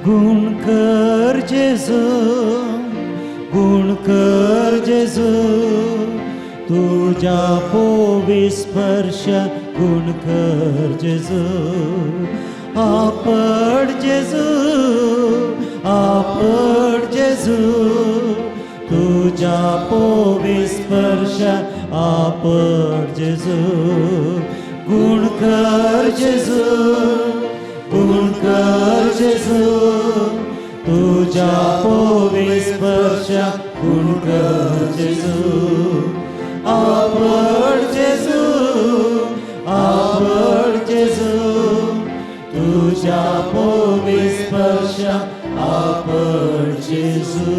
गुण कर जेजू, गुण कर जेजू, तुज्या पोवी स्पर्श गुण कर जेजू. आपड जेजू, आपड जेजू, तुज्या पोवी स्पर्श आपड जेजू. गुण कर जेजू, गुण कर जेजू, तुज्या पोवी स्पर्श गुण कर जेजू. आपड जेजू, आपड जेजू, तुज्या पोवी स्पर्श आपड जेजू.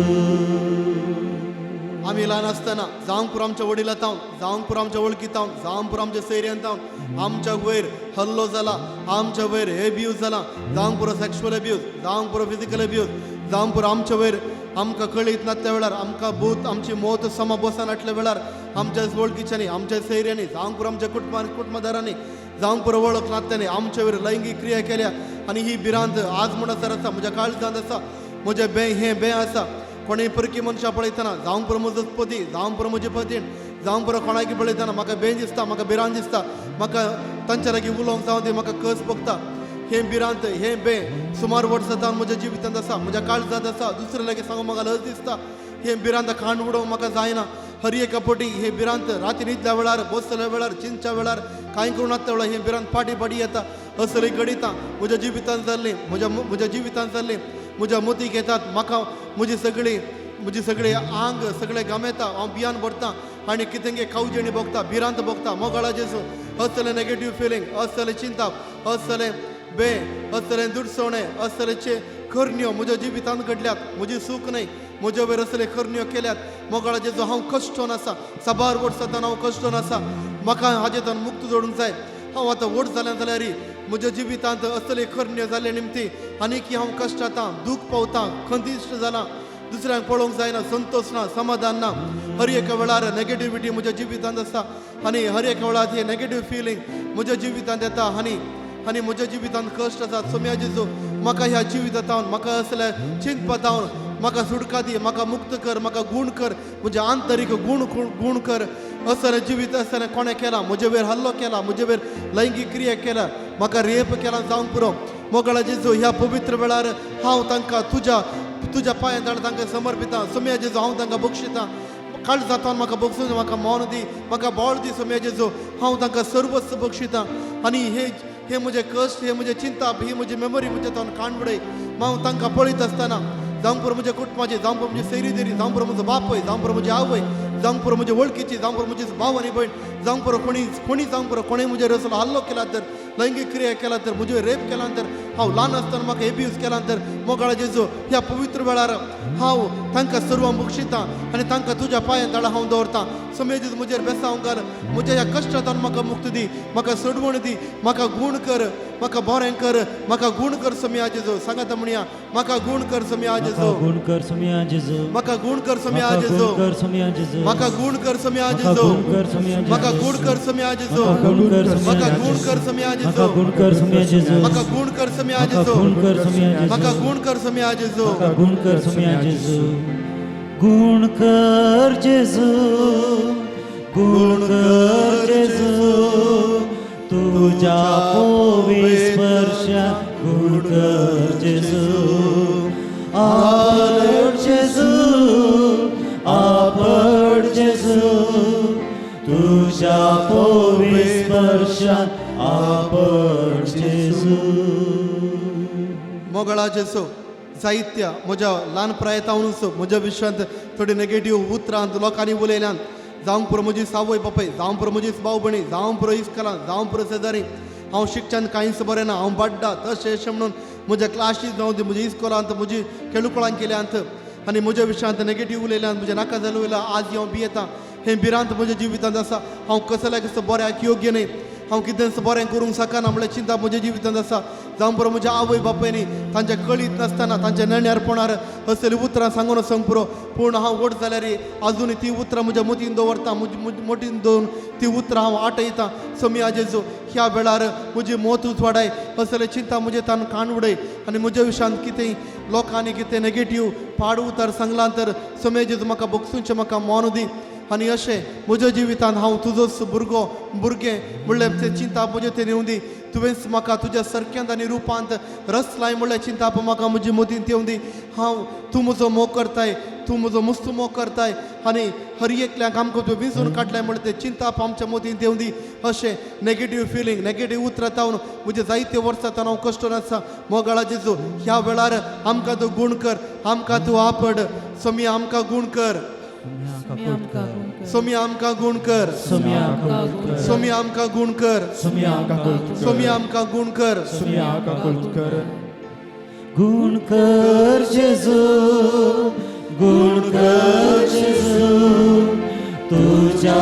आमी ल्हान आसतना जावंक पुरो आमच्या वडिलां तावन, जावंक पुरो आमच्या वळखी तावन, जावंक पुरो आमच्या सैर्यान तावन आमच्या वयर हल्लो जाला, आमच्या वयर एब्यूज जाला. जावंक पुरो सेक्शुअल एब्यूज, जावंक पुरो फिजिकल एब्यूज, जावंक पुरो आमच्या वयर आमकां कळीत नासल्या वेळार आमकां भूत आमची मोत समा बसनाटल्या वेळार आमच्या वळखीच्यांनी, आमच्या सैर्यांनी, जावंक पुरो आमच्या कुटुंबा कुटुंबदारांनी, जावंक पुरो वळख नासत्यांनी आमच्या वयर लैंगीक क्रिया केल्या. आनी ही भिरांत आज म्हणसर आसा, म्हज्या काळजांत आसा. म्हजें बें हें बें आसा. कोणूय परकी मनशां पळयतना, जावंक पुरो म्हजो पती, जावंक पुरो म्हजी पतीण, जावंक पुरो कोणाकी पळयतना म्हाका बें दिसता, म्हाका भिरांत दिसता. म्हाका तांच्या लागीं उलोवंक जावं ती म्हाका कस भोगता. हें भिरांत, हें बें सुमार वर्सां जावन म्हज्या जिवितांत आसा, म्हज्या काळजांत आसा. दुसऱ्या लागीं सांगूंक म्हाका लज दिसता. हें भिरांत खांड उडोवंक म्हाका जायना. हर एका फावटी हे भिरांत राती न्हिदल्या वेळार, बसल्या वेळार, चिंतच्या वेळार, कांय करूं नासल्या वेळार हें भिरांत फाटी फाटी येता. असली घडितां म्हज्या जिवितांत जाल्लीं, म्हज्या म्हज्या जिवितांत जाल्लीं म्हज्या मतीक येतात. म्हाका म्हजी सगळी आंग सगळें गमेता. हांव भियान भरता आनी कितें कावजेणी भोगता, भिरांत भोगता. मोगाळा जेजू, असलें नेगेटीव फिलींग, असलें चिंतप, असलें बे, असलें दुडसवणें, असलेचे करण्यो म्हज्या जिवितांत घडल्यात. म्हजी चूक न्हय, म्हज्या वयर असले करण्यो केल्यात. मोगाळा जेजू, हांव कश्टोन आसा. साबार वर्सां हांव कश्टोन आसा. म्हाका हाजेतान मुक्त जोडूंक जाय. हांव आतां व्हड जालें जाल्यार म्हज्या जिवितांत असले करण्यो जाल्ले निमती आनी हांव कश्टातां, दूख पावतां, खंदिश्ट जालां. दुसऱ्यांक पळोवंक जायना, संतोश ना, समाधान ना. हर एका वेळार नेगेटिविटी म्हज्या जिवितांत आसा आनी हर एका वेळार हे नेगेटीव फिलींग म्हज्या जिवितांत येता आनी आनी म्हज्या जिवितांत कश्ट आसात. सोम्या जेजू, म्हाका ह्या जिवितांत म्हाका असल्या चिंतपा म्हाका सुटका दी. म्हाका मुक्त कर, म्हाका गूण कर, म्हज्या आंतरीक गूण गूण कर. असलें जिवीत असलें कोणें केलां, म्हजे वयर हल्लो केला, म्हजे वयर लैंगीक क्रिया केल्या, म्हाका रेप केला जावंक पुरो. मोगाळा जेजू, ह्या पवित्र वेळार हांव तांकां तुज्या तुज्या पांयां ताण तांकां समर्पिता. सोम्या जेजू, हांव तांकां बक्षितां. काळ जातान म्हाका बक्षून म्हाका मौन दी, म्हाका बळ दी. सोम्या जेजू, हांव तांकां सर्वस्व बक्षितां आनी हे हे म्हजे कश्ट, हे म्हजे चिंताप, ही म्हजी मेमोरी म्हज्या तावन काण उडय. हांव तांकां पळयत आसतना, जावंक पुरो म्हज्या कुटुंबाची, जावंक पुरो म्हजी सैरी देरी, जावंक पुरो म्हजो बापूय, जावंक पुरो म्हजी आवय, जावंक पुरो म्हजे वळखीची, जावंक पुरो म्हजी भाव आनी भयण, जावंक पुरो कोणी कोणी, जावंक पुरो कोणी म्हजेर असलो हल्लो केला तर, लैंगीक क्रिया केला तर, म्हजेर रेप केला तर, हांव ल्हान आसतना म्हाका एब्यूज केला तर, मोगाळा जेजू, ह्या पवित्र वेळार हांव तांकां सर्व बक्षितां आनी तांकां तुज्या पांयां तळा हांव दवरतां. सोम्या जेजू, म्हजेर बेसांव घाल. म्हज्या ह्या कश्टांतल्यान म्हाका मुक्त दी, म्हाका सोडवण दी, म्हाका गूण कर, म्हाका बरें कर, म्हाका गूण कर. सोम्या जेजू, सांगात म्हणया, म्हाका गूण कर सोम्या म्हाका जेजू. गुण कर सोम्या जेजू. म्हाका गूण कर सोम्या म्हाका जेजू. गुण कर सोम्या जेजू. म्हाका गूण कर सोम्या म्हाका जेजू. गुण कर सोम्या म्हाका जेजू. गूण कर सोम्या जेजू. म्हाका गुण कर सोम्या म्हाका गूण जेजू. कर सोम्या म्हाका जेजू. गुण कर सोम्या जेजू. म्हाका गूण कर सोम्या म्हाका जेजू. गुण कर सोम्या जेजू. म्हाका गूण कर सोम्या जेजू. म्हाका गुण कर सोम्या जेजू. गुण कर जेजू, गुण कर जेजू, तुज्या पोवी स्पर्श गुण कर जेजू. आपड जेजू, आपड जेजू, तुज्या पोवी स्पर्श आपड जेजू. मोगळा जेजू, जायत्या म्हज्या ल्हान प्रायतावनूच म्हज्या विश्वांत थोडी नेगेटीव उतरां लोकांनी उलयल्यान. जावंक पुरो म्हजी सावय बापाय, जावंक पुरो म्हजी भाव भयणी, जावंक पुरो इस्कलां, जावंक पुरो शेजारी. हांव शिक्षण कांयच बरें ना, हांव बाड्डा तशें अशें म्हणून म्हज्या क्लासीत जावं ती म्हज्या इस्कोलांत म्हजी खेळकुळां केल्यांत आनी म्हज्या विशयांत नेगेटीव उलयल्यान, म्हजें नाका जालें उलयलां. आज हांव भियेतां. हें भिरांत म्हज्या जिवितांत आसा. हांव कसल्याक कसो बऱ्याक योग्य न्हय, हांव कितेंच बरें करूंक शकना म्हणल्यार चिंता म्हज्या जिवितांत आसा. जावं पुरो म्हज्या आवय बापायनी तांच्या कळीत नासतना, तांच्या नेण्यारपणार असली उतरां सांगून वचोंक पुरो. पूण हांव व्हड जाल्यार अजूनय ती उतरां म्हज्या मतीन दवरता. म्हजी मतीन दवरून ती उतरां हांव आटयतां. सोम्या जेजू, ह्या वेळार म्हजी मोत उजवाडाय. असले चिंता म्हजे तान काण उडय आनी म्हज्या विशयांत कितेंय लोकांनी कितें नेगेटीव पाड उतर सांगलां तर सोम्या जेजू म्हाका बगसूंचें म्हाका मोन दी आनी अशें म्हज्या जिवितांत हांव तुजोच भुरगो भुरगें म्हणल्यार तें चिंताप म्हजें तें येवं दी. तुवेंच म्हाका तुज्या सारक्यांत आनी रुपांत रसलाय म्हणल्यार चिंताप म्हाका म्हजी मतींत येवं दी. हांव तूं म्हजो मोग करताय, तूं म्हजो मुस्तू मोग करताय आनी हर एकल्याक आमकां तूं विंचून काडलाय म्हणल्यार तें चिंताप आमच्या मतींत येवं दी. अशें नेगेटीव फिलींग नेगेटीव उतरां तावन म्हज्या जायते वर्सां तावन हांव कश्टून आसा. मोगाळा जेजू ह्या वेळार आमकां तूं गूण कर, आमकां तूं आपड. सोमी आमकां गूण कर, सोमी आमकां गूण कर, सोमी आमकां गूण कर, सोमी आमकां गूण कर. गुण कर जेजू, गुण कर जेजू, तुझ्या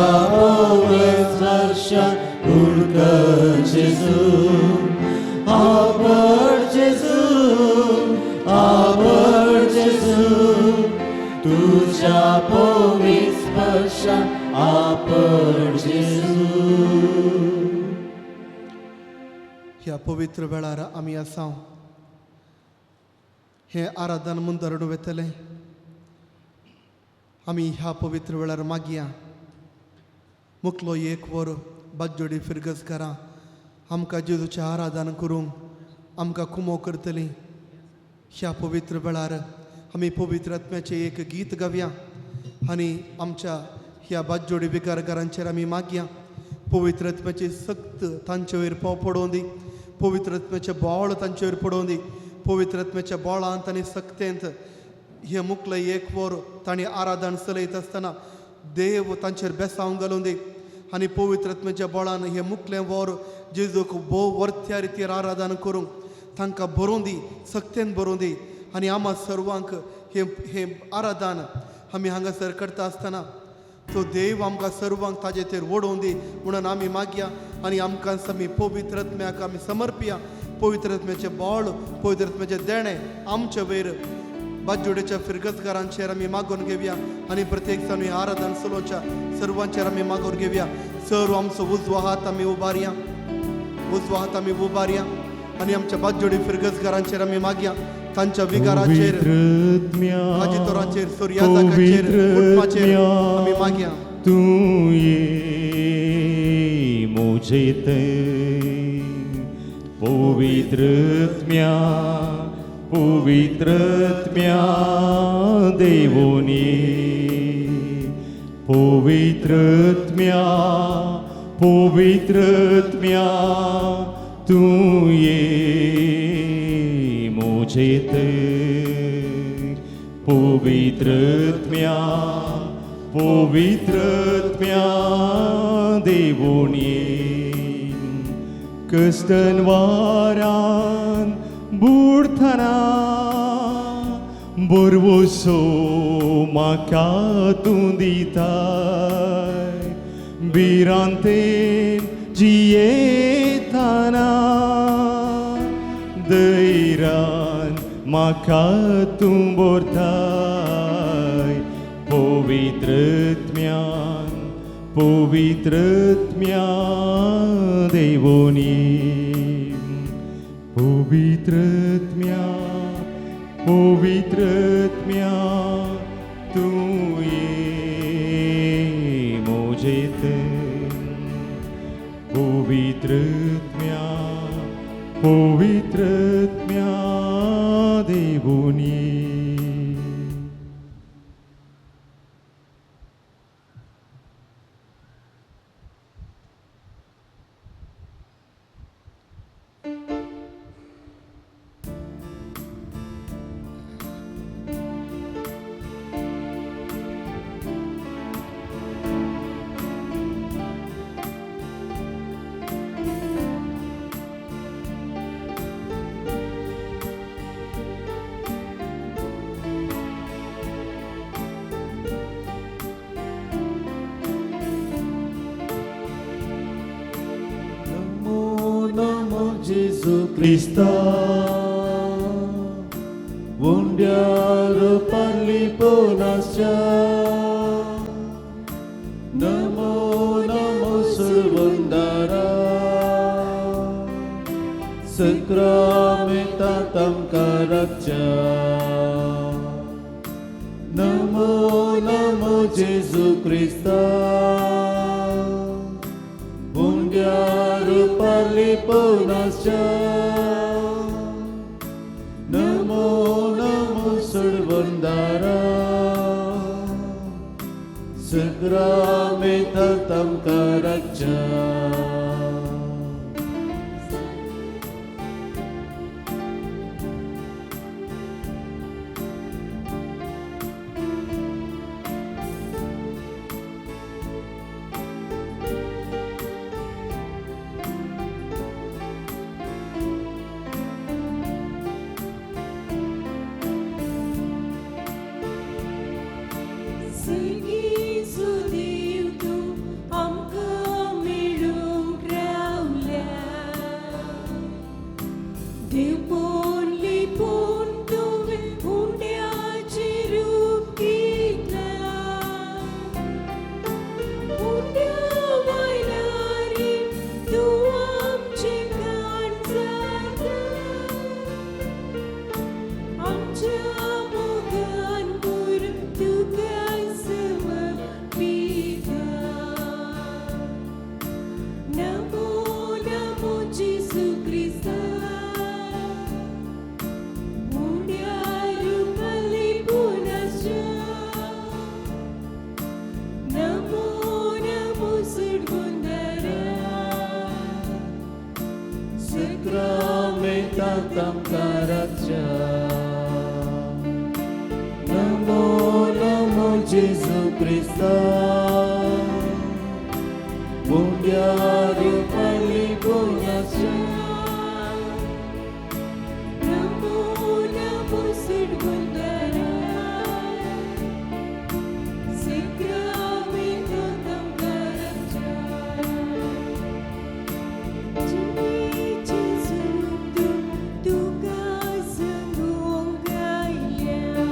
स्पर्शान गुण कर जेजू. आवड जेजू, आवड जेजू, तुझ्या पवित्र स्पर्शान आपण जेजू. ह्या पवित्र वेळार आमी आसा हें आराधन मुंदरण वतलें. आमी ह्या पवित्र वेळार मागया मुखलो एक वर बाजोडी फिरगजकारां आमकां जेजूचें आराधन करूंक आमकां कुमो करतलीं. ह्या पवित्र वेळार आमी पवित्र आत्म्याचें एक गीत गावया आनी आमच्या ह्या बाजोडी विकारकारांचेर आमी मागया पवित्र आत्म्याची सक्त तांचे वयर पाव पडोवं दी, पवित्र आत्म्याचें बोळ तांचे वयर पडोवं दी. पवित्र आत्म्याच्या बोळांत आनी सक्तेंत हे मुखलें एक वर तांणी आराधन चलयत आसतना देव तांचेर बेसांव घालूं दी आनी पवित्र आत्म्याच्या बोळान हे मुखलें वर जेजूक भोव वरत्या रितीर आराधन करूंक तांकां बरोवं दी, सक्तेन बरोवं दी. आनी आमा सर्वांक हे हे आराधन आमी हांगासर करता आसतना तो देव आमकां सर्वांक ताजे तेर ओडोवन दी म्हणून आमी मागया आनी आमकां आमी पवित्र आत्म्याक आमी समर्पया. पवित्र आत्म्याचें बळ, पवित्र आत्म्याचें देणें आमचे वयर बाजोडेच्या फिरगतकारांचेर आमी मागून घेवया आनी प्रत्येक जाण हें आराधन चलोवच्या सर्वांचेर आमी मागून घेवया. सर्व आमचो उजवो हात आमी उबारया, उजवो हात आमी उबारया आनी आमच्या बाजोडी फिरगतकारांचेर आमी मागया. तांच्या विकाराचेर, हाजितोराचेर, सुर्याजाकाचेर, कुटुंबाचेर आमी मागया. तूं ये म्हजे पवित्र आत्म्या, पवित्र आत्म्या देवोनी, पवित्र आत्म्या, पवित्र आत्म्या तूं ये म्हजे पवित्र आत्म्या, पवित्र आत्म्या देवोनी. कश्टन वारान बुडतना बरवसो म्हाका तूं दिताय, भिरांतेन जियेतना धैर्यान म्हाका तूं भरताय. पवित्र आत्म्यान, पवित्र आत्म्या देवोनी, पवित्र आत्म्या, पवित्र आत्म्या तूं ये म्हजे पवित्र आत्म्या, पवित्र आत्म्या Deoni. Krista, wundiaro parli ponasya. Namo namo survandara, sakramenta tam karakcha. जेजू क्रिस्ता उंड्यार पारलिपोनाच्या नमो नमो सोडवंदारा सग्रामेंता तांकां राखच्या. नमो नमो जेजू क्रिस्ता उंड्यार पारलिपोनाच्या नमो नमो सोडवंदारा सग्रामेंता तांकां राखच्या. जिणेचें सूख तुका सांगूंक आयल्या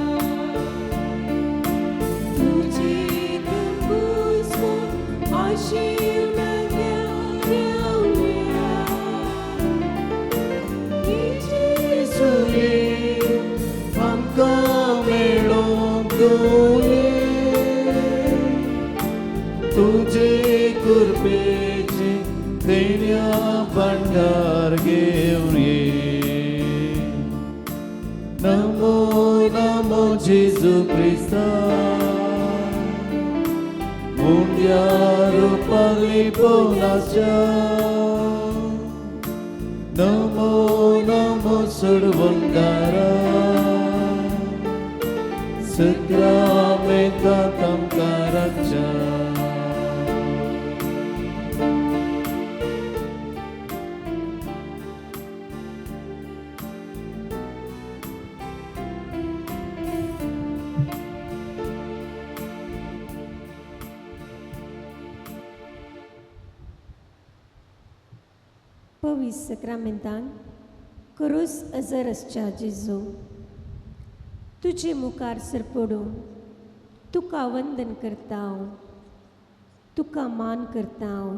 तुजे तपूस म्हूण आशिवना रावल्या जेजूरे आमकां मेळोंक तुवें तुजे कृपेचें देण्या भांडार घेवन ये. नमो नमो जेजू क्रिस्ता उंड्यार पारलिपोनाच्या नमो नमो सोडवंदारा सग्रामेंता तांकां राखच्या. पवित्र सक्रामेंतान क्रूस अजर आसच्या जेजू तुजे मुखार सरपडून तुका वंदन करता हांव, तुका मान करता हांव.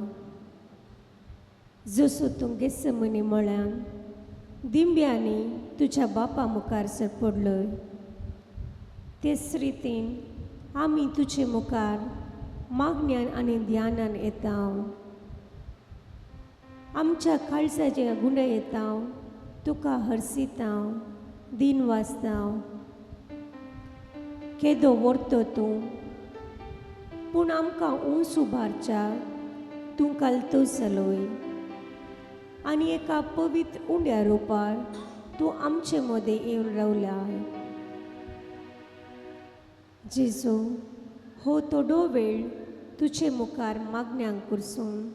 जसो तूं गेसमनी मळ्यान दिंब्यांनी तुज्या बापा मुखार सरपडलोय तेच रितीन आमी तुजे मुखार मागण्यान आनी ध्यानान येता. आमच्या काळजाच्या गुंडे येता, तुका हरसिता, दिन वाचता. केदो व्हरतो तूं, पूण आमकां ऊंच उबारच्या तूं कालतो जालोय आनी एका पवित्र उंड्या रुपार तूं आमचे मदें येवन रावलाय. जेजू, हो थोडो वेळ तुजे मुखार मागण्यांक कुरसून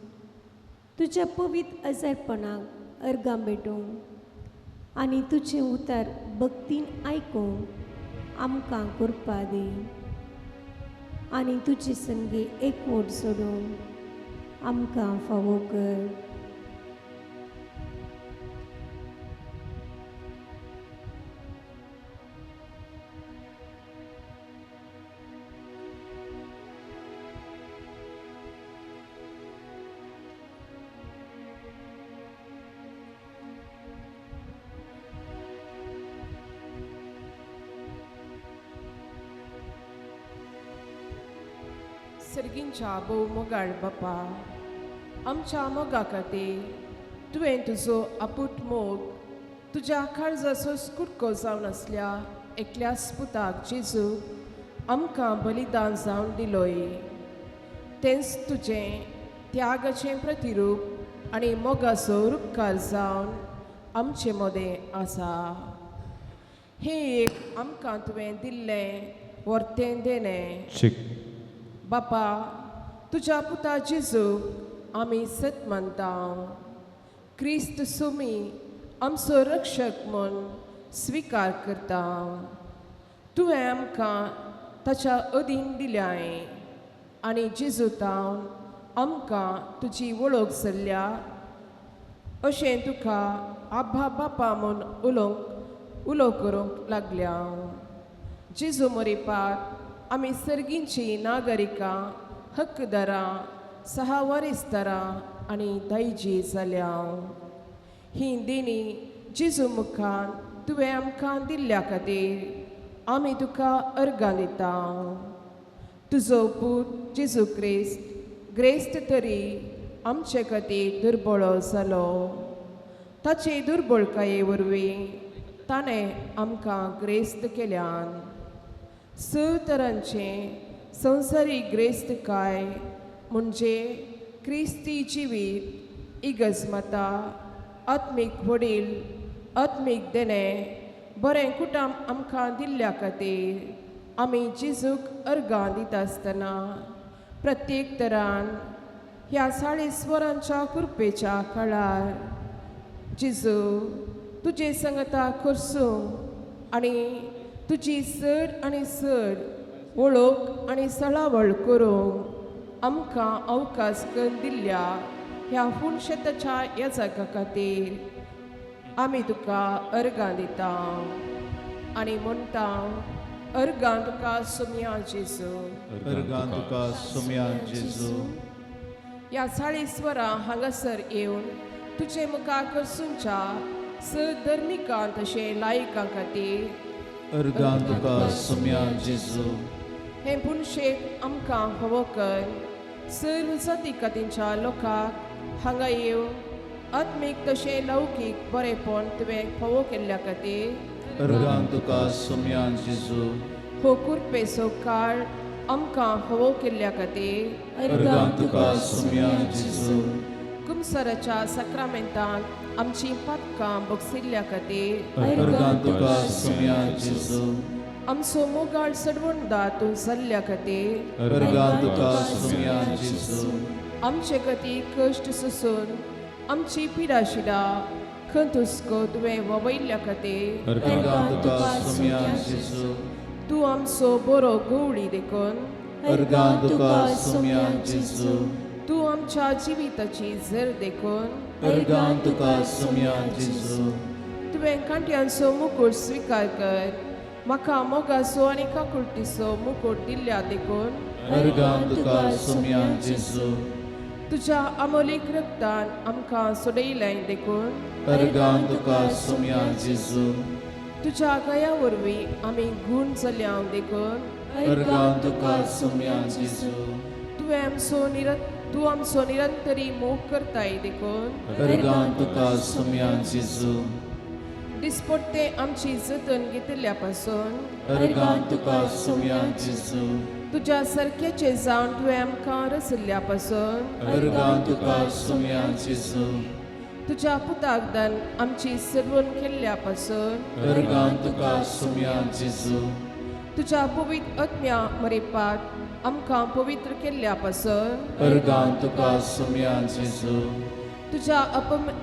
तुज्या पवित्र अजारपणाक अर्गां भेटूंक आनी तुजें उतर भक्तीन आयकूंक आमकां कृपा दी आनी तुजे संगी एकवट सोडूंक आमकां फावो कर. सर्गींच्या भोव मोगाळ बापा, आमच्या मोगा खातीर तुवें तुजो आपूट मोग तुज्या काळजाचो कुटको जावन आसल्या एकल्याच पुताक जेजू आमकां बलिदान जावन दिलोय. तेंच तुजें त्यागाचें प्रतिरूप आनी मोगाचो रुपकार जावन आमचे मदें आसा. हें एक आमकां तुवें दिल्लें वर्तें देणें. बापा, तुज्या पुता जेजू आमी सत मानता. क्रिस्त सुमी आमचो रक्षक म्हूण स्विकार करता. तुवें आमकां ताच्या अधीन दिल्याय आनी जेजू तावन आमकां तुजी वळख जाल्ल्या अशें तुका आब्बा बापा म्हूण उलोवंक उलो करूंक लागल्या. जेजू मरिपात आमी सर्गींची नागरिकां, हक्कदारां, सहावारिसदारां आनी दायजी जाल्या. ही देणी जेजू मुखान तुवें आमकां दिल्ल्या खातीर आमी तुका अर्गां दिता. तुजो पूत जेजू क्रिस्त ग्रेस्त तरी आमचे खातीर दुर्बळो जालो. ताचे दुर्बळकाये वरवीं ताणें आमकां ग्रेस्त केल्यान. स तरांचें संवसारीक ग्रेस्तकाय म्हणजे क्रिस्ती जिवीत, इगजमाता, आत्मीक वडील, आत्मीक देणें, बरें कुटाम आमकां दिल्ल्या खातीर आमी जेजूक अर्गां दिता आसतना प्रत्येक तरान ह्या चाळीस वरांच्या कृपेच्या काळार जेजू तुजे संगता करसूं आनी तुजी चड आनी चड वळख आनी सळावळ करूंक आमकां अवकाश करून दिल्ल्या ह्या फुनशेताच्या येजाका खातीर आमी तुका अर्गां दिता आनी म्हणटा, अर्गां तुका सुमया जेजू. अर्गां तुका सुमया जेजू. ह्या चाळीस वरां हांगासर येवन तुजे मुखार करसूंच्या स धर्मिकां तशें लायकां खातीर अर्गां तुका सुमया जेजू. हें पुणशेक आमकां हवो कर सर्व जाती कातींच्या लोकांक हांगा येवन आत्मीक तशें लौकीक बरेपण तुवें फावो केल्ल्या खातीर अर्गां तुका सुमया जेजू. हो कुरपेचो काळ आमकां फावो केल्ल्या खातीर अर्गां तुका सुमया जेजू. कुमसराच्या साक्रामेंतांत आमची पातकां बगसिल्ल्या खातीर अर्गां तुका सुमया जेजू. आमचो मोगाळ सडवणदार तूं जाल्ल्या खातीर अर्गां तुका सुमया जेजू. आमचे खातीर कश्ट सोसून आमची पिडाशिडा खंतुस्को तुवें ववयल्ल्या खातीर अर्गां तुका सुमया जेजू. तूं आमचो बरो गवळी देखून अर्गां तुका सुमया जेजू. तूं आमच्या जिविताची झर देखून अर्गां तुका सुमया जेजू. तुवें कांट्यांचो मुकूट स्विकार कर म्हाका मोगाचो आनी काकुळटीचो मुकूट दिल्ल्या देखून अर्गां तुका सुमया जेजू. तुज्या अमोलीक रक्तान आमकां सोडयलें देखून अर्गां तुका सुमया जेजू. तुज्या गया वरवीं आमी गूण जाल्या देखून अर्गां तुका सुमया जेजू. तूं आमचो निरंतरी मोग करताय देखून अर्गां तुका सुमया जेजू. दिसपट्टे आमची जतन घेतिल्ल्या पासून अर्गां तुका सुमया जेजू. तुज्या सारक्याचे जावन तुवें आमकां रचिल्ल्या पासून अर्गां तुका सुमया जेजू. तुज्या पुताक दान आमची सर्वण केल्ल्या पासून अर्गां तुका सुमया जेजू. तुज्या पवित्र आत्म्या मरेपात आमकां पवित्र केल्ल्या पासून अर्गां तुका सुमया जेजू. तुज्या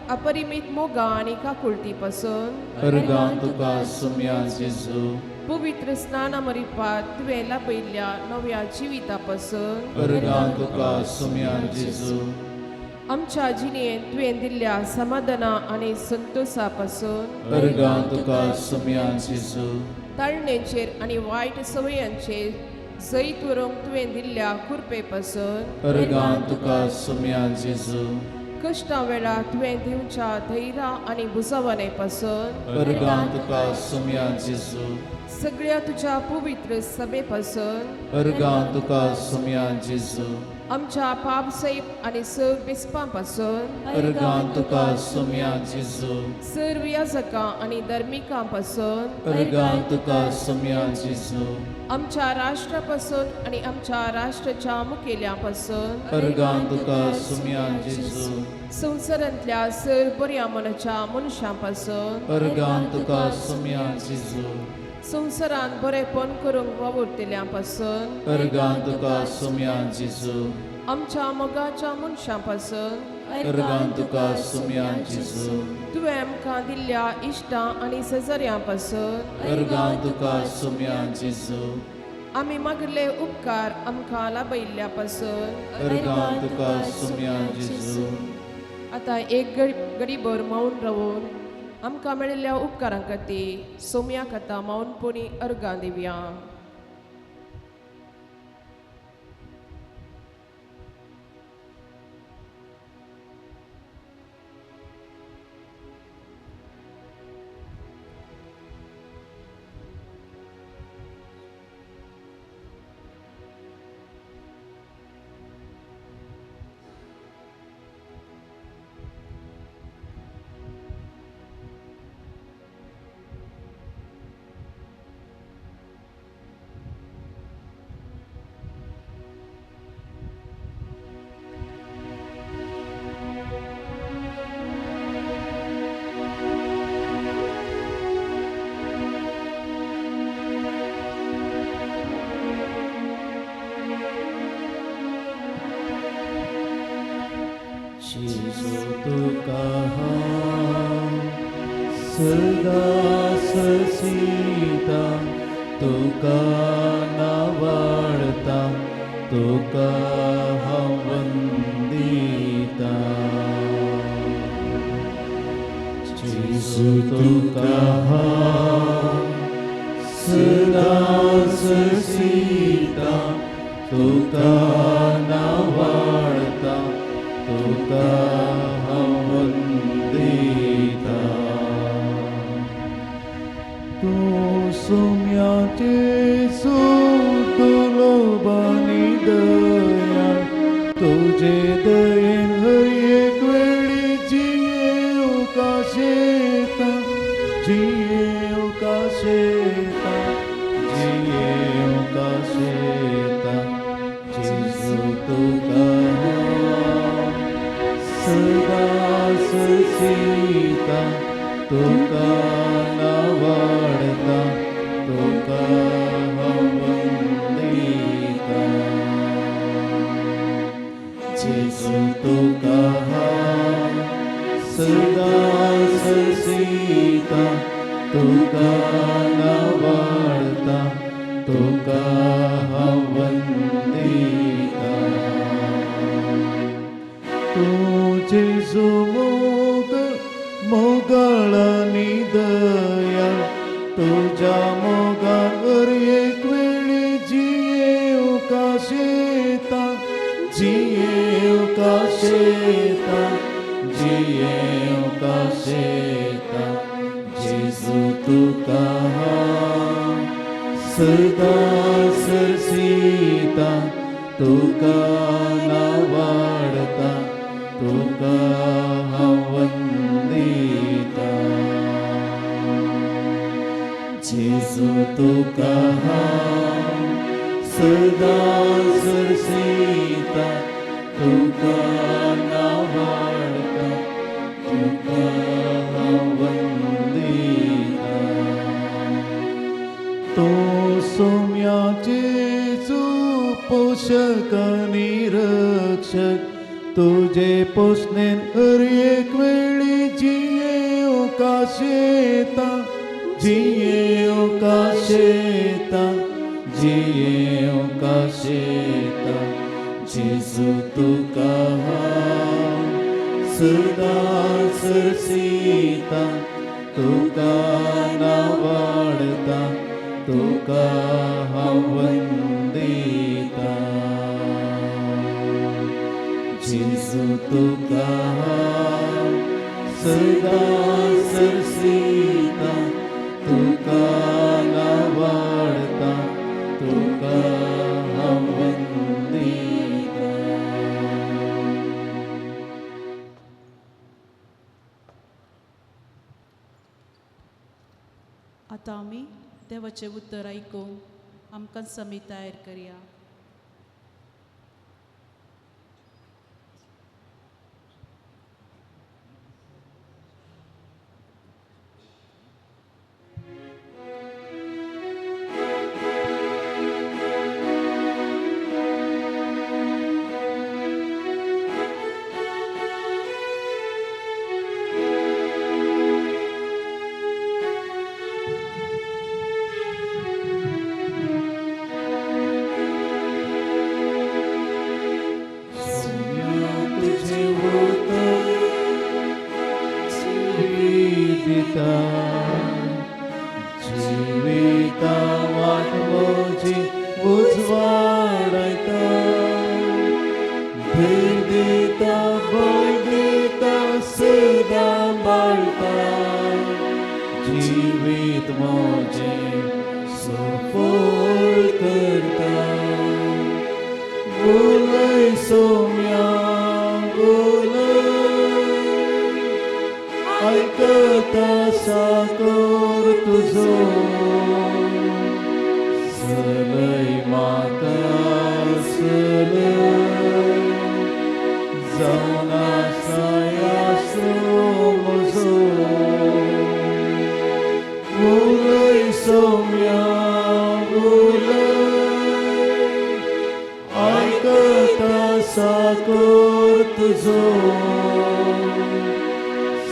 अपरिमीत मोगा आनी काकुळटी पासून अर्गां तुका सुमया जेजू. पवित्र स्नाना मरिपात तुवें लाभयल्ल्या नव्या जिविता पासून अर्गां तुका सुमया जेजू. आमच्या जिणेंत तुवें दिल्ल्या समाधाना आनी संतोशा पासून अर्गां तुका सुमया जेजू. ताळणेचेर आनी वायट सवयांचेर जैत व्हरूंक तुवें दिल्ल्या कृपे पासून अर्गां तुका सुमया जेजू. कश्टां वेळार तुवें दिवच्या धैर्या आनी भुजवणे पासून अर्गां तुका सोम्या जेजू. सगळ्या तुज्या पवित्र सभे पासून अर्गां तुका सोम्या जेजू. आमच्या पाप सैब आनी सर्व बिस्पां पासून अर्गां तुका सोम्या जेजू. सर्व याजकां आनी धर्मिकां पासून अर्गां तुका सोम्या जेजू. आमच्या राष्ट्रा पासून आनी आमच्या राष्ट्राच्या मुखेल्या पासून अर्गां तुका सोम्या जेजू. संवसारांतल्या सर्व बऱ्या मनाच्या मनशां पासून अर्गां तुका सोम्या जेजू. संवसारांत बरेपण करूंक वावुरतल्यां पासून अर्गां तुका सोम्या जेजू. आमच्या मोगाच्या मनशां पासून अर्गां तुका सोम्या जेजू. तुवें आमकां दिल्ल्या इश्टां आनी शेजाऱ्यां पासून अर्गां तुका सोम्या जेजू. आमी मागिल्ले उपकार आमकां लाभयिल्ल्या पासून अर्गां तुका सोम्या जेजू. आतां एक गडीभर मौन रावून आमकां मेळिल्ल्या उपकारां खातीर सोम्या कथा मौनपणी अर्गां दिवया. जेजू तुका हांव सदां ससीता, तुका नावाडता, तुका हांव वंदिता. जेजू तुका हांव सदां ससीता, तुका नावाडता, तुका हांव वंदिता. तूं सोम्या जेजू दुलोबानी दया, तुजे दयेन हर एक वेळी जियेवंक शेता, जियेवंक शेता, जियेवंक शेता. जेजू तुका सदां ससीता, तुका नावाडता, तुका हांव वंदिता. जेजू तुका हांव सदां ससीता, तुका नावाडता, तुका हांव वंदिता. तूं जेजू मोग मोगाळांनी दया, तुज्या मोगान हर एक वेळी जियेवंक शेता, जियेवंक शेता, जियेवंक शेता. जेजू तुका हांव सदां सरसीता, तुका नावाडता, तुका हांव वंदिता. जेजू तुका हांव सदां सरसीता, तुका नावाडता, तुका हांव वंदिता. तूं सोम्या जेजू पोशक आनी रक्षक, तुजे पोसणेन हर एक वेळी जियेवंक शेता, जियेवंक शेता, जियेवंक शेता. जेजू तुका हांव सदां सरसीता, तुका नावाडता, तुका हांव वंदिता. जेजू तुका हांव सदां सरसिता तुका नावाडता तुका हांव वंदिता. आतां आमी देवाचें उतर आयकूंक आमकां समी तयार करया. तुझे उतर जिविता जिविता वाट म्हजी उजवाडायता धैर्य दिता बळ दिता सदां बाळता जिवीत म्हजें सफळ करता. उलय सोम्या उलय आयकता साकोर तुजो सलय म्हाका सलय जावन आसा म्हजो. उलय सोम्या उलय आयकता साकोर तुजो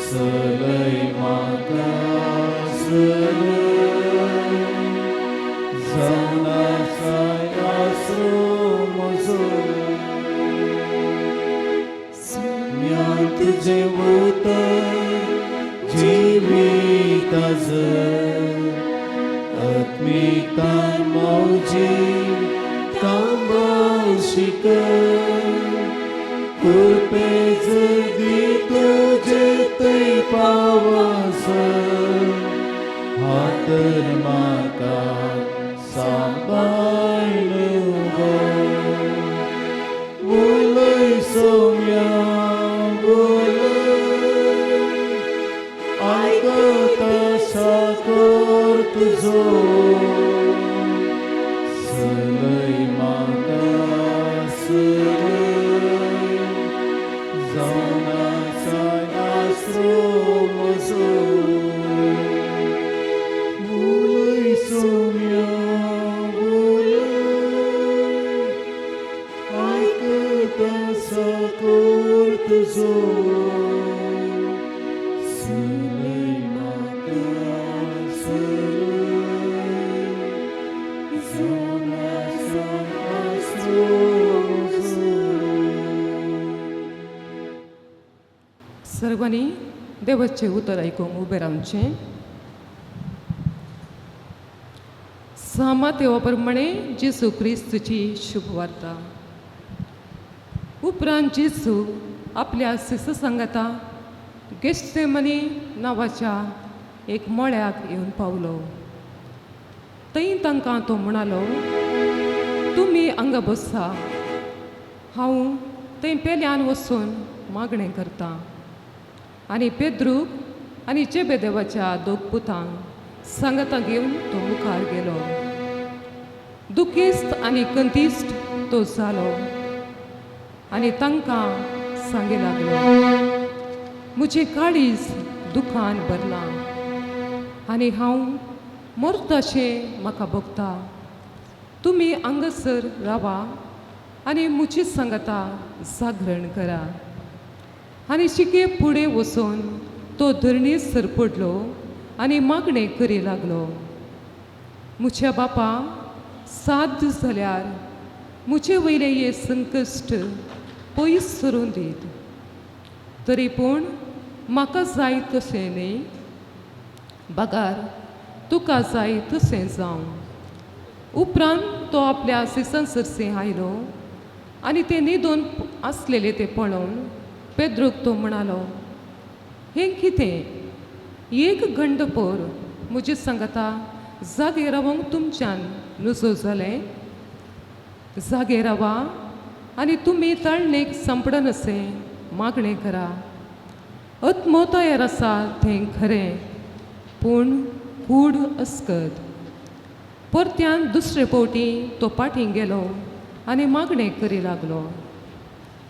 सलय म्हाका सलय जावन आसा म्हजो. सोम्या तुजें उतर जिविता जर आत्मिकतान म्हजी कांबळ शिकर कृपे जदी तुजे थंय पावसर हातर म्हाका सांबाळून व्हर. उलय सोम्या उलय आयकता साकोर तुजो सलय म्हाका सलय जावन आसा आसरो म्हजो. उलय सोम्या उलय आयकता साकोर तुजो सलय म्हाका सलय जावन आसा आसरो म्हजो. सर्वांनी देवाचें उतर आयकूंक उबें रावचें. सामा देवा प्रमाणे जेजू क्रिस्तूची शुभवार्ता. उपरांत जेजू आपल्या शिस्त सांगाता गेस्तेमनी नांवाच्या एक मळ्याक येवन पावलो. थंय तांकां तो म्हणालो, तुमी हांगा बसा, हांव थंय पेल्यान वचून मागणें करतां. आनी पेद्रूक आनी चेबेदेवाच्या दोग पुतांक सांगाता घेवन तो मुखार गेलो. दुखेस्त आनी कंतिश्ट तो जालो आनी तांकां सांगे लागलो, म्हजें काळीज दुखान भरलां आनी हांव मरताशें म्हाका भोगता. तुमी हांगासर रावा आनी म्हजी सांगाता जागरण करा. आनी शिके फुडें वचून तो धरणीर सरपडलो आनी मागणें करी लागलो, म्हज्या बापा साध्य जाल्यार म्हजे वयलें हें संकश्ट पयस सरून दीत, तरी पूण म्हाका जाय तशें न्ही, बगार तुका जाय तशें जावं. उपरांत तो आपल्या सिसान सरसें आयलो आनी ते न्हिदून आसलेले ते पळोवन पेद्रूक तो म्हणालो, हें कितें, एक घंटो पोर म्हजे सांगता जागे रावंक तुमच्यान नुजो जालें? जागे रावा आनी तुमी ताळणेक सांपडनासे मागणें करा. आत्मो तयार आसा तें खरें, पूण कूड अस्कत. परत्यान दुसरे फावटी तो पाटीं गेलो आनी मागणें करी लागलो,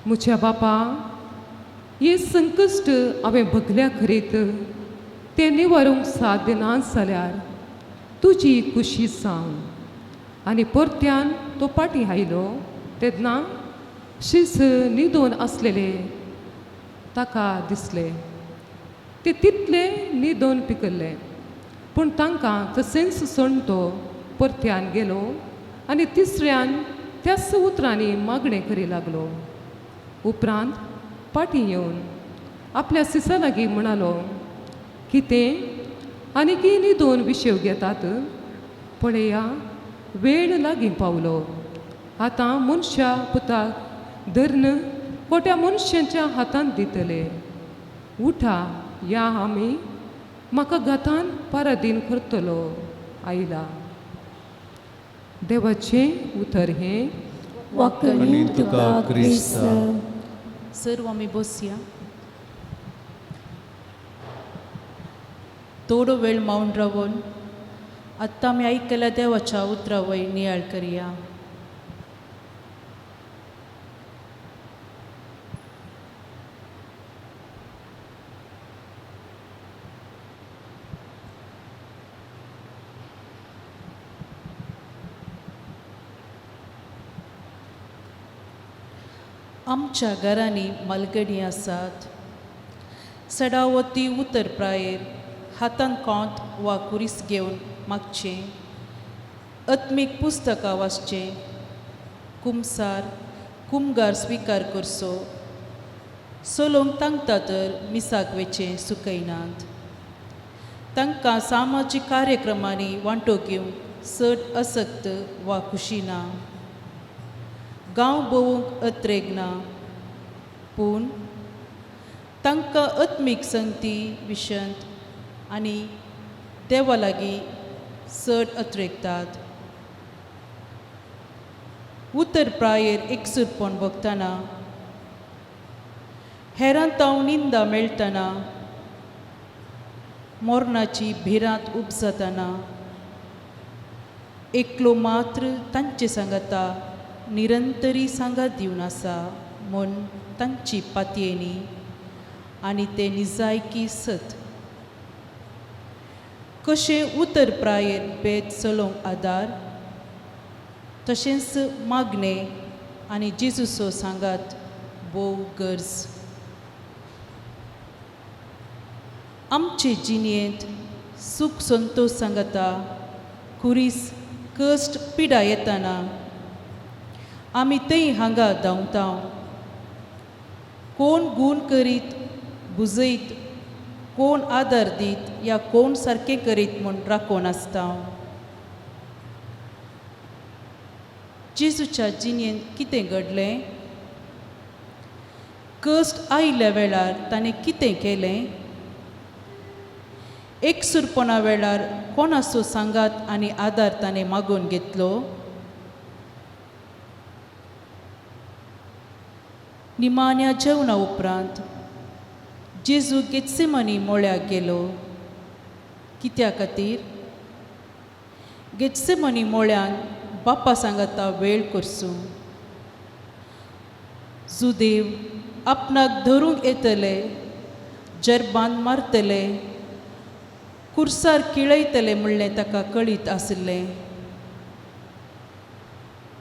म्हज्या बापा, हे संकश्ट हांवें भगल्या खरीत तें निवारूंक साध्य ना जाल्यार तुजी खुशी जावं. आनी परत्यान तो पाटीं आयलो तेन्ना शीस न्हिदून आसलेले ताका दिसले. ते तितले न्हिदून पिकल्ले, पूण तांकां तशेंच सोडून तो परत्यान गेलो आनी तिसऱ्यान त्याच उतरांनी मागणें करी लागलो. उपरांत पाटीं येवन आपल्या सिसा लागीं म्हणालो, कितें आनीकी न्हिदून विशेव घेतात? पळया, वेळ लागीं पावलो. आतां मनशा पुताक धर्न खोट्या मनशांच्या हातांत दितले. उठा या आमी, म्हाका घातान पारादीन करतलो आयला. देवाचें उतर हें. वाकणी तुका क्रिस्ता. सर्व आमी बसया. थोडो वेळ मावन रावन आत्तां आमी आयकल्या देवाच्या उतरा वयर नियाळ करया. आमच्या घरांनी मालगडी आसात. सडावती उतर प्रायेर हातान कोंत वा कुरीस घेवन मागचें, आत्मीक पुस्तकां वाचचें, कुमसार कुमगार स्विकार करचो, चलोवंक तांकता तर मिसाक वेचें सुकयनात. तांकां सामाजीक कार्यक्रमांनी वांटो घेवंक चड असक्त वा खुशी ना. गांव भोंवूंक अत्रेग ना, पूण तांकां आत्मीक संगती विशंत आनी देवा लागीं चड अत्रेगतात. उतर प्रायेर एकसूरपण भोगतना, हेरांत ताव निंदा मेळटना, मोरणाची भिरांत उपजातना एकलो मात्र तांचे सांगाता निरंतरी सांगात दिवन आसा म्हूण तांची पातयेनी आनी ते निजायकी सत. कशें उतर प्रायेर बेत चलोवंक आदार, तशेंच मागणें आनी जेजूचो सांगात भोव गरज. आमचे जिणेंत सूख संतोश सांगता खुरीस कश्ट पिडा येतना आमी थंय हांगा धांवता. कोण गूण करीत बुजयत, कोण आदार दीत या कोण सारकें करीत म्हूण राखून आसता. जेजूच्या जिणेंत कितें घडलें? कश्ट आयिल्ल्या वेळार ताणें कितें केलें? एकसूरपणा वेळार कोणाचो सांगात आनी आदार ताणें मागून घेतलो? निमाण्या जेवणा उपरांत जेजू गेत्सेमनी मोळ्याक गेलो. कित्या खातीर? गेत्सेमनी मोळ्यान बाप्पा सांगाता वेळ करसूं. जुदेव आपणाक धरूंक येतले, जरबान मारतले, कुर्सार किळयतले म्हणलें ताका कळीत आशिल्लें.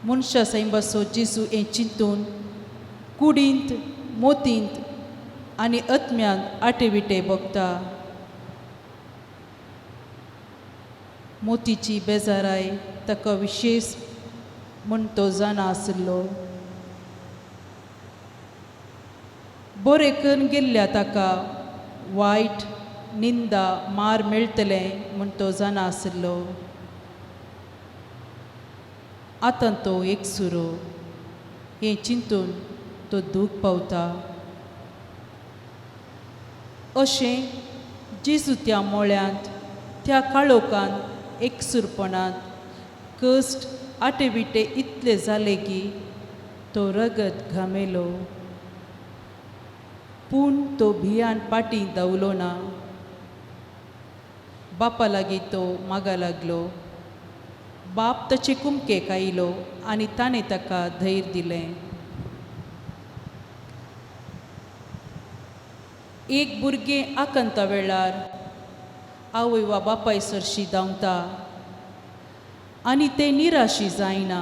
मनशा सैंबाचो जेजू हें चिंतून कुडींत मोतींत आनी आत्म्यांत आटेविटे भोगता. मोतीची बेजाराय ताका विशेश म्हूण तो जाणा आशिल्लो. बरें करून गेल्ल्या ताका वायट निंदा मार मेळटलें म्हूण तो जाणा आशिल्लो. आतां तो एकसुरो. हें चिंतून तो दूख पावता. अशें जेजू त्या मोळ्यांत, त्या काळोखांत, एकसुरपणांत कश्ट आटेविटे इतले जाले की तो रगत घामेलो. पूण तो भियान पाटी धांवलो ना. बापा लागीं तो मागा लागलो. बाप ताचे कुमकेक आयलो आनी ताणें ताका धैर्य दिलें. एक भुरगें आकांता वेळार आवय वा बापाय सरशी धांवता आनी तें निराशी जायना.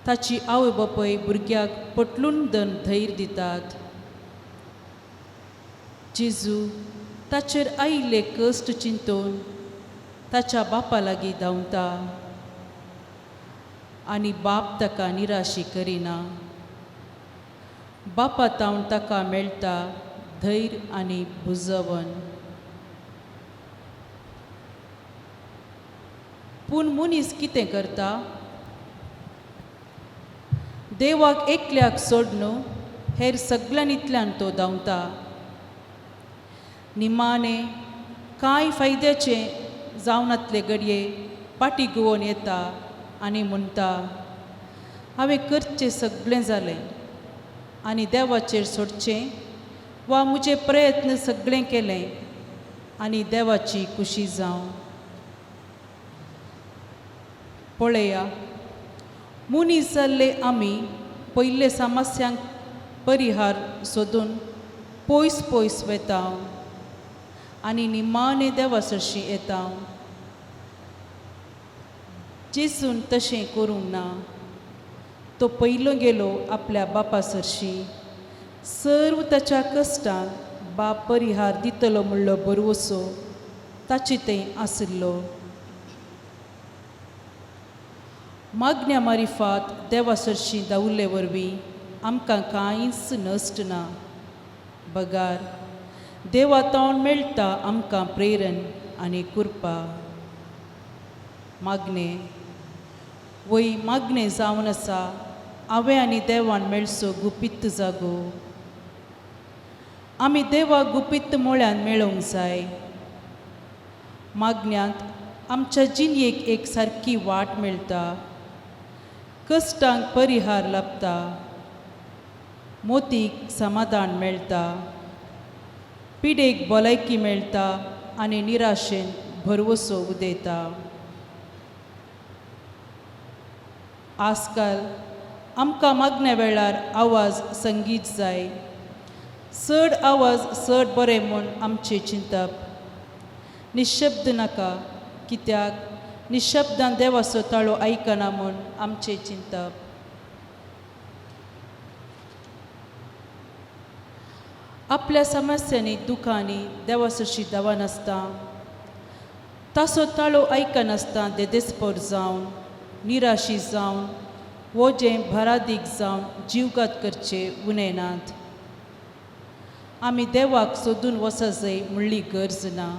ताची आवय बापूय भुरग्याक पटलून दन धैर्य दितात. जेजू ताचेर आयिल्ले कश्ट चिंतून ताच्या बापा लागीं धांवता आनी बाप ताका निराशी करिना. बापा तावन ताका मेळटा धैर्य आनी बुजवण. पूण मनीस कितें करता? देवाक एकल्याक सोडून हेर सगळ्यांनीतल्यान तो धांवता. निमाणें कांय फायद्याचें जावनातले घडये पाटी गुवोन येता आनी म्हणटा, हांवें करचें सगळें जालें आनी देवाचेर सोडचें वा म्हजे प्रयत्न सगळें केलें आनी देवाची खुशी जावं. पळया, मनीस जाल्ले आमी पयले समस्यांक परिहार सोदून पयस पयस वता आनी निमाणें देवा सरशीं येता. जेजून तशें करूंक ना. तो पयलो गेलो आपल्या बापा सरशीं. सर्व ताच्या कश्टांक बाप परिहार दितलो म्हणलो भरवसो ताचे थंय आशिल्लो. मागण्या मारिफात देवा सरशीं धांवल्ले वरवीं आमकां कांयच नश्ट ना, बगार देवा तावन मेळटा आमकां प्रेरण आनी कृपा. मागणें वय मागणें जावन आसा हांवें आनी देवान मेळचो गुपीत जागो. आमी देवाक गुपीत मोळ्यान मेळोवंक जाय. मागण्यांत आमच्या जिणेक एक सारकी वाट मेळटा, कश्टांक परिहार लाबता, मोतीक समाधान मेळटा, पिडेक भलायकी मेळटा आनी निराशेन भरवसो उदयता. आजकाल आमकां मागण्या वेळार आवाज संगीत जाय. चड आवाज चड बरें म्हूण आमचें चिंतप. निशब्द नाका, कित्याक निशब्दान देवाचो ताळो आयकना म्हूण आमचें चिंतप. आपल्या समस्यांनी दुखांनी देवा सरशी धांवनासता, ताचो ताळो आयकनासता देदेस्पर जावन, निराशी जावन, वजें भारादीक जावन जीवघात करचे उणेनात. आमी देवाक सोदून वचजय म्हणली गरज ना,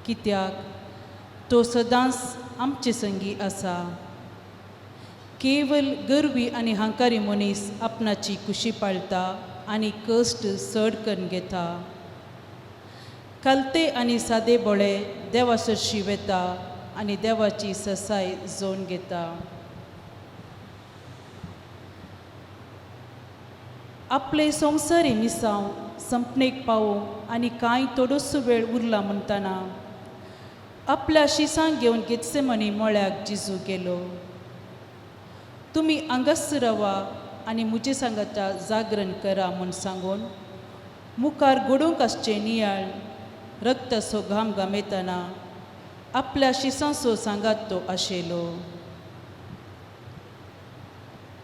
कित्याक तो सदांच आमचे संगी आसा. केवल गर्वी आनी हांकारी मनीस आपणाची खुशी पाळटा आनी कश्ट चड करून घेता. कालते आनी सादे बोळे देवा सरशी वता आनी देवाची ससाय जोन घेता. आपले संवसारी मिसांव संपणेक पावोवंक आनी कांय थोडोसो वेळ उरला म्हणटना आपल्या शिसांक घेवन गेत्सेमनी मळ्याक जिजू गेलो. तुमी हांगासर रावा आनी म्हजे सांगाता जागरण करा म्हूण सांगून मुखार घडोवंक आसचें नियाळ रक्ताचो घाम घामेतना आपल्या शिसांचो सांगात तो आशिल्लो.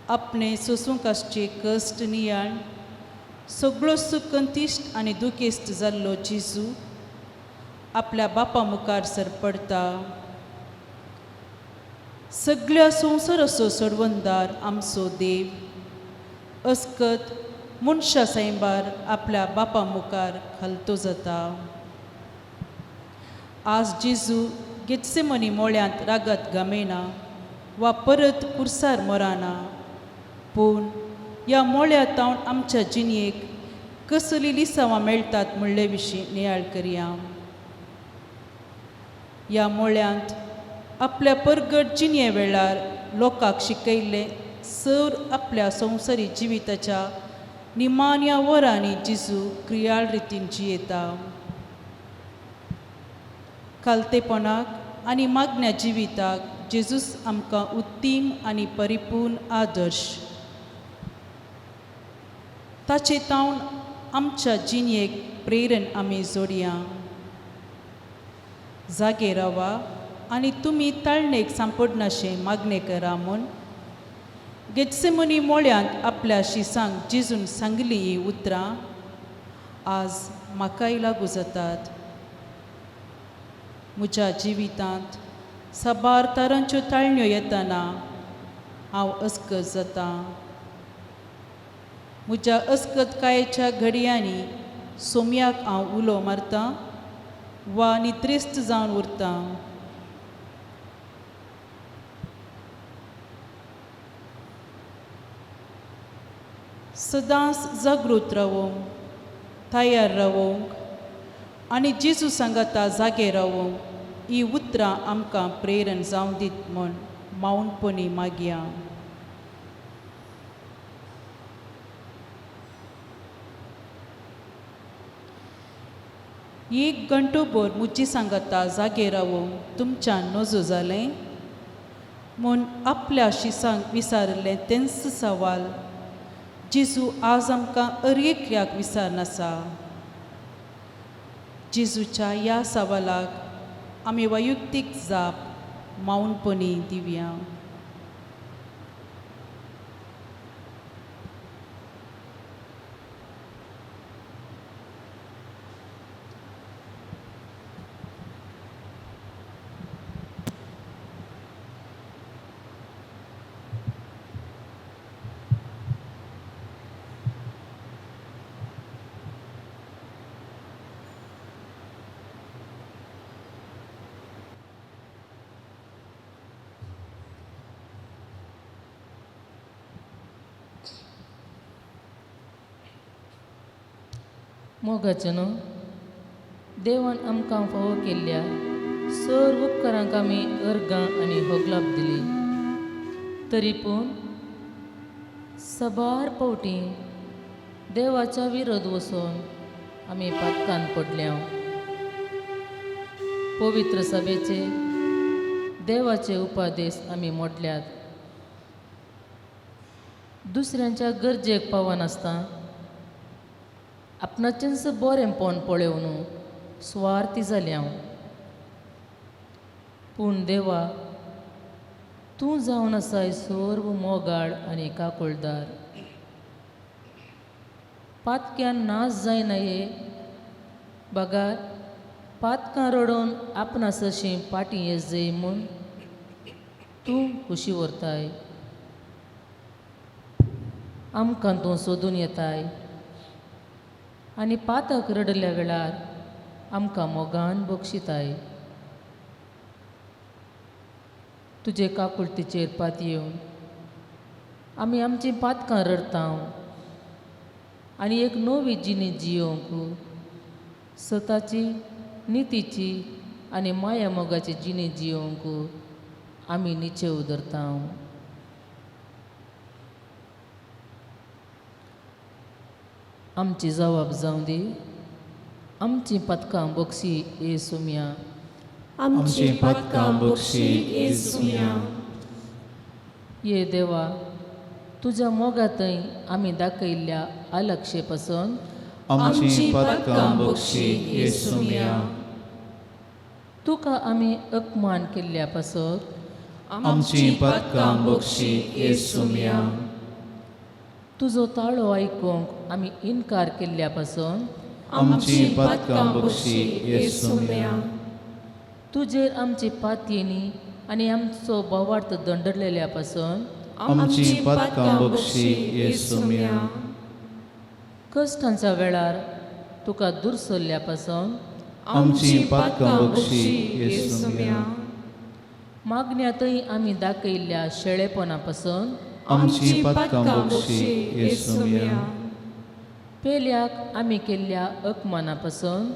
आपणे सोसूंक आसचे कश्ट नियाळ सगळो सुकंतिश्ट आनी दुखेस्त जाल्लो जेजू आपल्या बापा मुखार सरपडटा. सगळ्या संवसाराचो सोडवणदार आमचो देव अस्कत मनशा सायबार आपल्या बापा मुखार खालतो जाता. आज जेजू गेत्सेमनी मोळ्यांत रागत गमेना. वा परत कुर्सार मराना, पूण ह्या मोळ्या तावन आमच्या जिणयेक कसली लिसांवां मेळटात म्हणले विशीं नियाळ करया. ह्या मोळ्यांत आपल्या परगट जिणये वेळार लोकांक शिकयल्लें सर आपल्या संवसारी जिविताच्या निमान्या वरांनी जेजू क्रियाळ रितीन जियेता. खालतेपणाक आनी मागण्या जिविताक जेजूस आमकां उत्तीम आनी परिपूर्ण आदर्श. ताचे तावन आमच्या जिणयेक प्रेरण आमी जोडया. जागे रावा आनी तुमी ताळणेक सांपडनाशें मागणें करा म्हूण गेत्सेमनी मोळ्यांत आपल्या शिसांक जेजून सांगली हीं उतरां आज म्हाकाय लागू जातात. म्हज्या जिवितांत साबार तरांच्यो ताळण्यो येतना हांव अस्कत जाता. म्हज्या अस्कतकायेच्या घडयांनी सोम्याक हांव उलो मारतां वा निद्रिस्त जावन उरतां. सदांच जागृत रावोंक, तयार रावोंक आनी जेजू सांगाता जागे रावोंक ही उतरां आमकां प्रेरण जावं दीत म्हूण मावनपणी मागया. एक घंटोभर म्हजी सांगाता जागे रावोंक तुमच्यान नजो जालें म्हूण आपल्या शिसांक विसारिल्लें तेंच सवाल जेजू आज आमकां अरेकल्याक विसारनासा. जेजूच्या ह्या सवालाक आमी वैयक्तीक जाप मावनपणी दिवया. मोगाचें न्हू देवान आमकां फावो केल्ल्या सर्व उपकारांक आमी अर्गां आनी होगलाप दिली, तरी पूण सबार फावटी देवाच्या विरोध वचून आमी पातकान पडल्या. पवित्र सभेचे देवाचे उपादेश आमी मोडल्यात. दुसऱ्यांच्या गरजेक पावनासतना आपणाचेंच बरेंपण पळोवन सुवार्थी जाल्या. पूण देवा तूं जावन आसाय सर्व मोगाळ आनी काकुळदार. पातक्यान नाश जायना हे बगार पातकां रडोवन आपणासशीं पाटी येत जाय म्हूण तूं खुशी व्हरताय. आमकां तूं सोदून येताय आनी पातक रडल्या वेळार आमकां मोगान बक्षिताय. तुजे काकुळतीचेर पात येवन आमी आमचीं पातकां रडता आनी एक नवी जिणी जियोवंक सताची नितीची आनी माया मोगाची जिणी जियोवंक आमी निचेव धरता. आमची जबाब जावं दी, आमचीं पातकां बक्षी ए सोम्या. आमची पातकां बक्षी ए सोम्या. ये देवा तुज्या मोगांतय आमी दाखयल्ल्या आलक्षे पासून आमची पातकां बक्षी ए सोम्या. तुका आमी अपमान केल्ल्या पासत आमची पातकां बक्षी ए सोम्या. तुजो ताळो आयकूंक आमी इनकार केल्ल्या पासून आमची पातकां बक्षी ए सोम्या. तुजेर आमची पातयेनी आनी आमचो भावार्थ दंडलेल्या पासून आमची पातकां बक्षी ए सोम्या. कश्टांच्या वेळार तुका दुरसरल्या पासून आमची पातकां बक्षी ए सोम्या. मागण्यांतय आमी दाखयल्ल्या शेळेपणा पासून आमची पातकां बक्षी येसुम्या. पेल्याक आमी केल्ल्या अपमाना पासून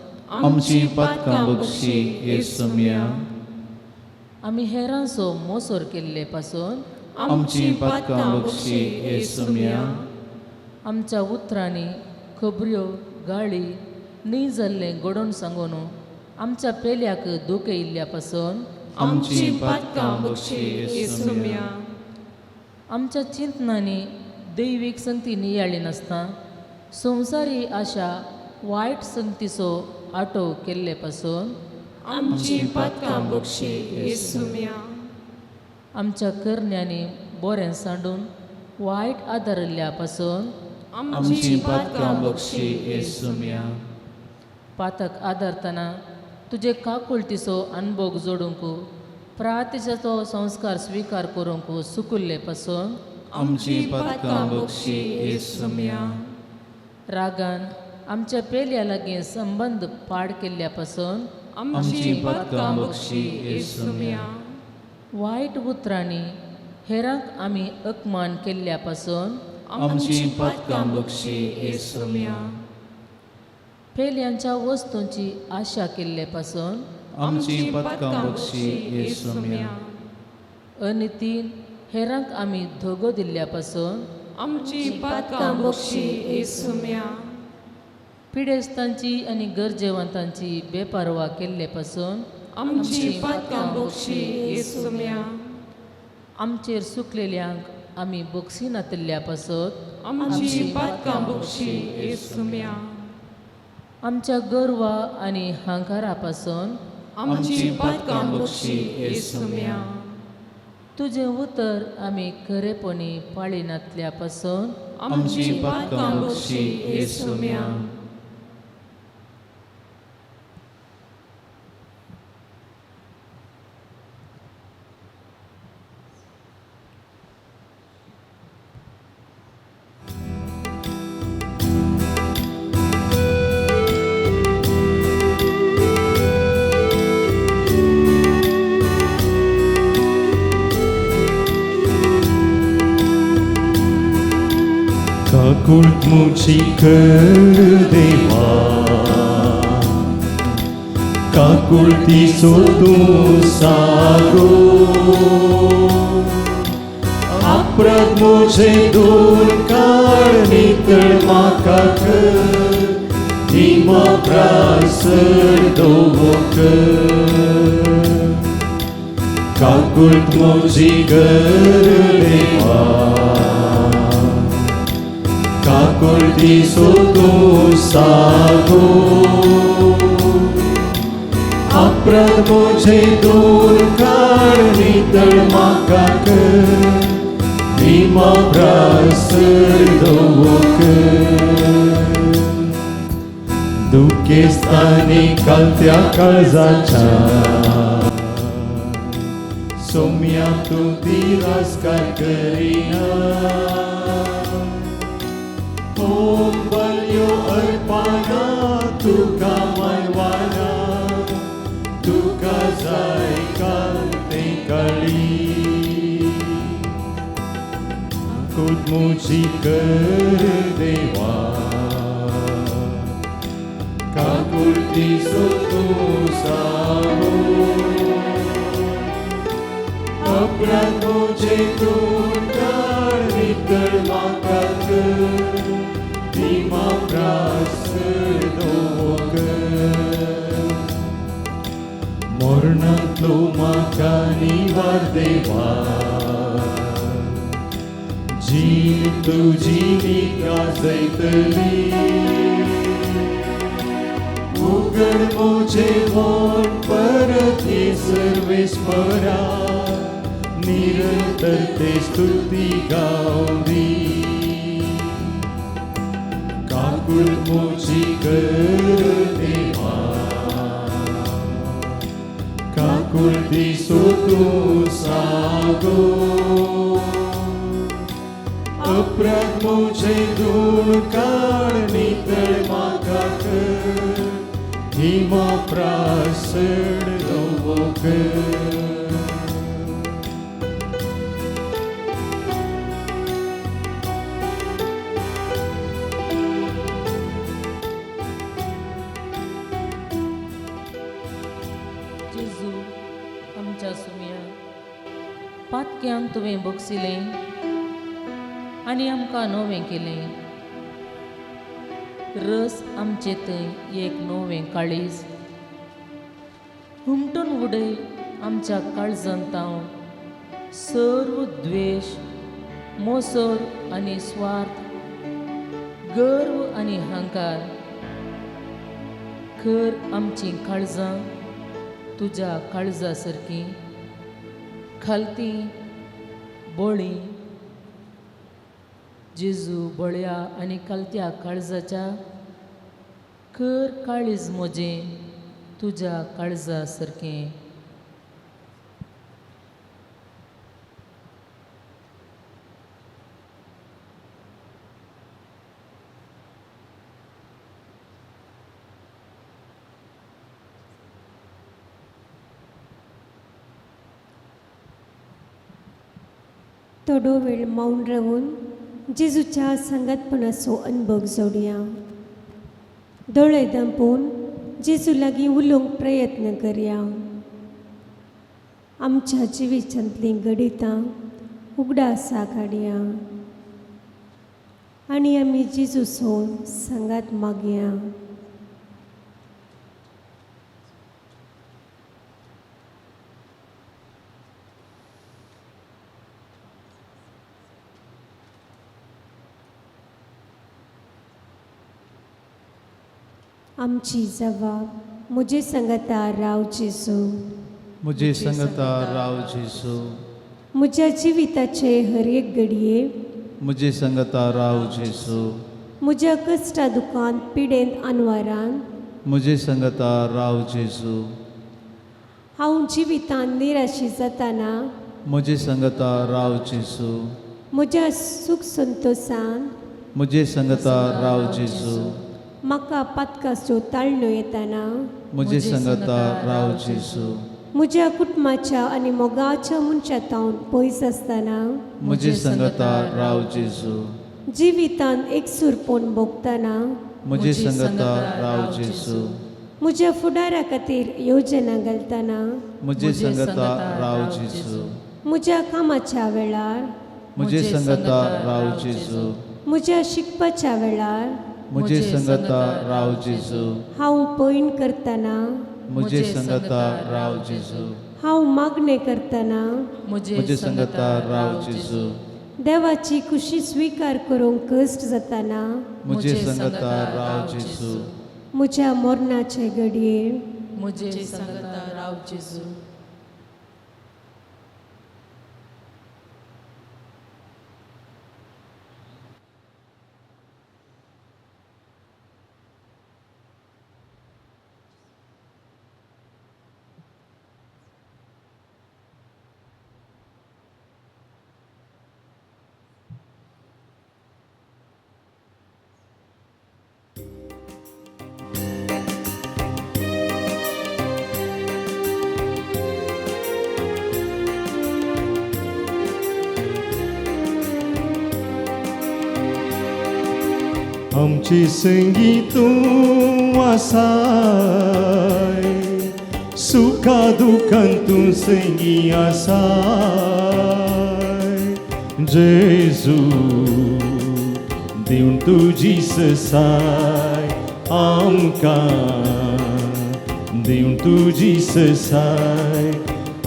आमची पातकां बक्षी येसुम्या. आमी हेरांचो मोसोर केल्ले पासून आमची पातकां बक्षी येसुम्या. आमच्या उतरांनी खबऱ्यो गाळी न्ही जाल्लें घडोवन सांगून आमच्या पेल्याक दुखयिल्ल्या पासून आमची पातकां बक्षी येसुम्या. आमच्या चिंतनांनी दैवीक संगती नियाळी नासतना संवसारी आशा वायट संगतीचो आटो केल्ले पासून आमची पातकां बक्षी येसुम्या. आमच्या करण्यांनी बरें सांडून वायट आदारिल्ल्या पासून आमची पातकां बक्षी येसुम्या. पातक आदारतना तुजे काकुळतीचो अनभोग जोडूंक प्रातिशाचो संस्कार स्विकार करूंक सुकुल्ले पासून आमची पातकां बक्षी येसुम्या. रागान आमच्या पेल्या लागीं संबंद पाड केल्ल्या पासून आमची पातकां बक्षी येसुम्या. वायट उतरांनी हेरांक आमी अपमान केल्ल्या पासून आमची पातकां बक्षी येसुम्या. पेल्यांच्या वस्तूंची आशा केल्ले पासून आमची पातकां बक्षी येसुम्या. अनितीन हेरांक आमी धोगो दिल्ल्या पासून आमची पातकां बक्षी येसुम्या. पिडेस्तांची आनी गरजेवंतांची बेपारवा केल्ले पासून आमची पातकां बक्षी येसुम्या. आमचेर सुकलेल्यांक आमी बक्षिनातिल्ल्या पासत आमची पातकां बक्षी येसुम्या. आमच्या गर्वा आनी हांकारा पासून आमची पातकां बक्षी येसुम्या. तुजें उतर आमी खरेपणी पाळिनातल्या पासून आमची पातकां बक्षी येसुम्या. काकुळट मुजी कर देवा, काकुळतीचो तूं सागो, अपराध मुझे दूर काड नितळ म्हाका कर, हिमा प्रासर दवो कर. काकुळट मुजी कर देवा, काकुळतीचो तूं सागो, अपराध मुझे दूर काड नितळ म्हाका कर, हिमा प्रासर दवो कर. दुखेस्तानी कालत्या काळजाच्या सोम्या तूं तिरस्कार करिना, ओम बल्यो अर्पणा तुका मायवाना, तुका जाय कालते काळी. काकुळट मुजी कर देवा, काकुळतीचो तूं सागो, अपराध मुझे दूर काड नितळ म्हाका कर, हिमा प्रासर दवो कर. मरणांतलो म्हाका निवार देवा, जीण तुजी निकाजयतली, उगड मुझे वोट परत ये सर्वेस्परा, निरंतर ते स्तुती गावंदी. काकुळट मुजी कर देवा, काकुळतीचो तूं सागो, अपराध मुझे दूर काड नितळ म्हाका कर, हिमा प्रासर दवो कर. पातक्यांक तुवें बक्षिलें आनी आमकां नवें केलें. रस आमचे थंय एक नवें काळीज हुमटून उडय आमच्या काळजांत तावन सर्व द्वेश, मोसर आनी स्वार्थ, गर्व आनी अहंकार. कर आमचीं काळजां तुज्या काळजा सारकीं खालती बळी. जेजू बळ्या आनी खालत्या काळजाच्या कर काळीज म्हजें तुज्या काळजा सारकें. थोडो वेळ मौन रावून जेजूच्या सांगातपणाचो अनुभव जोडया. दोळे धांपून जेजू लागीं उलोवंक प्रयत्न करया. आमच्या जिवितांतलीं घडितां उगडासा काडया आनी आमी जेजूचो सांगात मागया. आमची जबाब मुझे संगता राव जेजू, मुझे संगता राव जेजू, म्हज्या जिविताचे हर एक घडये मुझे संगता राव जेजू, म्हज्या कश्टा दुकान पिडेंत आनवारान मुझे संगता राव जेजू, हांव जिवितान निराशी जाताना मुझे संगता राव जेजू, म्हज्या सूख संतोशान मुझे संगता राव जेजू, म्हाका पातकाचो ताळणो येताना मुझे संगता राव जेजू, म्हज्या कुटुंबाच्या आनी मोगाच्या मनशा तावन पयस आसतना मुझे संगता राव जेजू, जिवितान एकसूरपण भोगतना मुझे संगता राव जेजू, म्हज्या फुडारा खातीर योजना घालतना मुझे संगता राव जेजू, म्हज्या कामाच्या वेळार मुझे संगता राव जेजू, म्हज्या शिकपाच्या वेळार मुझे संगता राव जेजू, हांव पयण करतना मुझे संगता राव जेजू, हांव मागणें करतना मुझे संगता राव जेजू, देवाची खुशी स्विकार करूंक कश्ट जाताना मुझे संगता राव जेजू, म्हज्या मरणाचे घडये मुझे संगता राव जेजू. आमची संगी तूं आसाय, सुखा दुखान तूं संगी आसाय. जेजू दिवन तुजी ससाय आमकां, दिवन तुजी ससाय.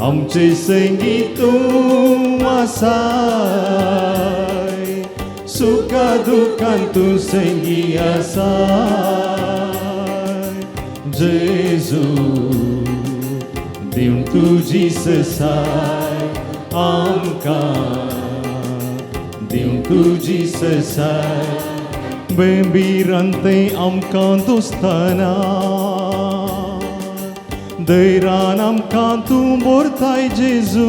आमचे संगी तूं आसाय, सुखा दुखान तूं संगी आसाय. जेजू दिवन तुजी ससाय आमकां, दिवन तुजी ससाय. बेंबीरांते आमकां दोस्ताना, दैरान आमकां तूं बोरताय जेजू.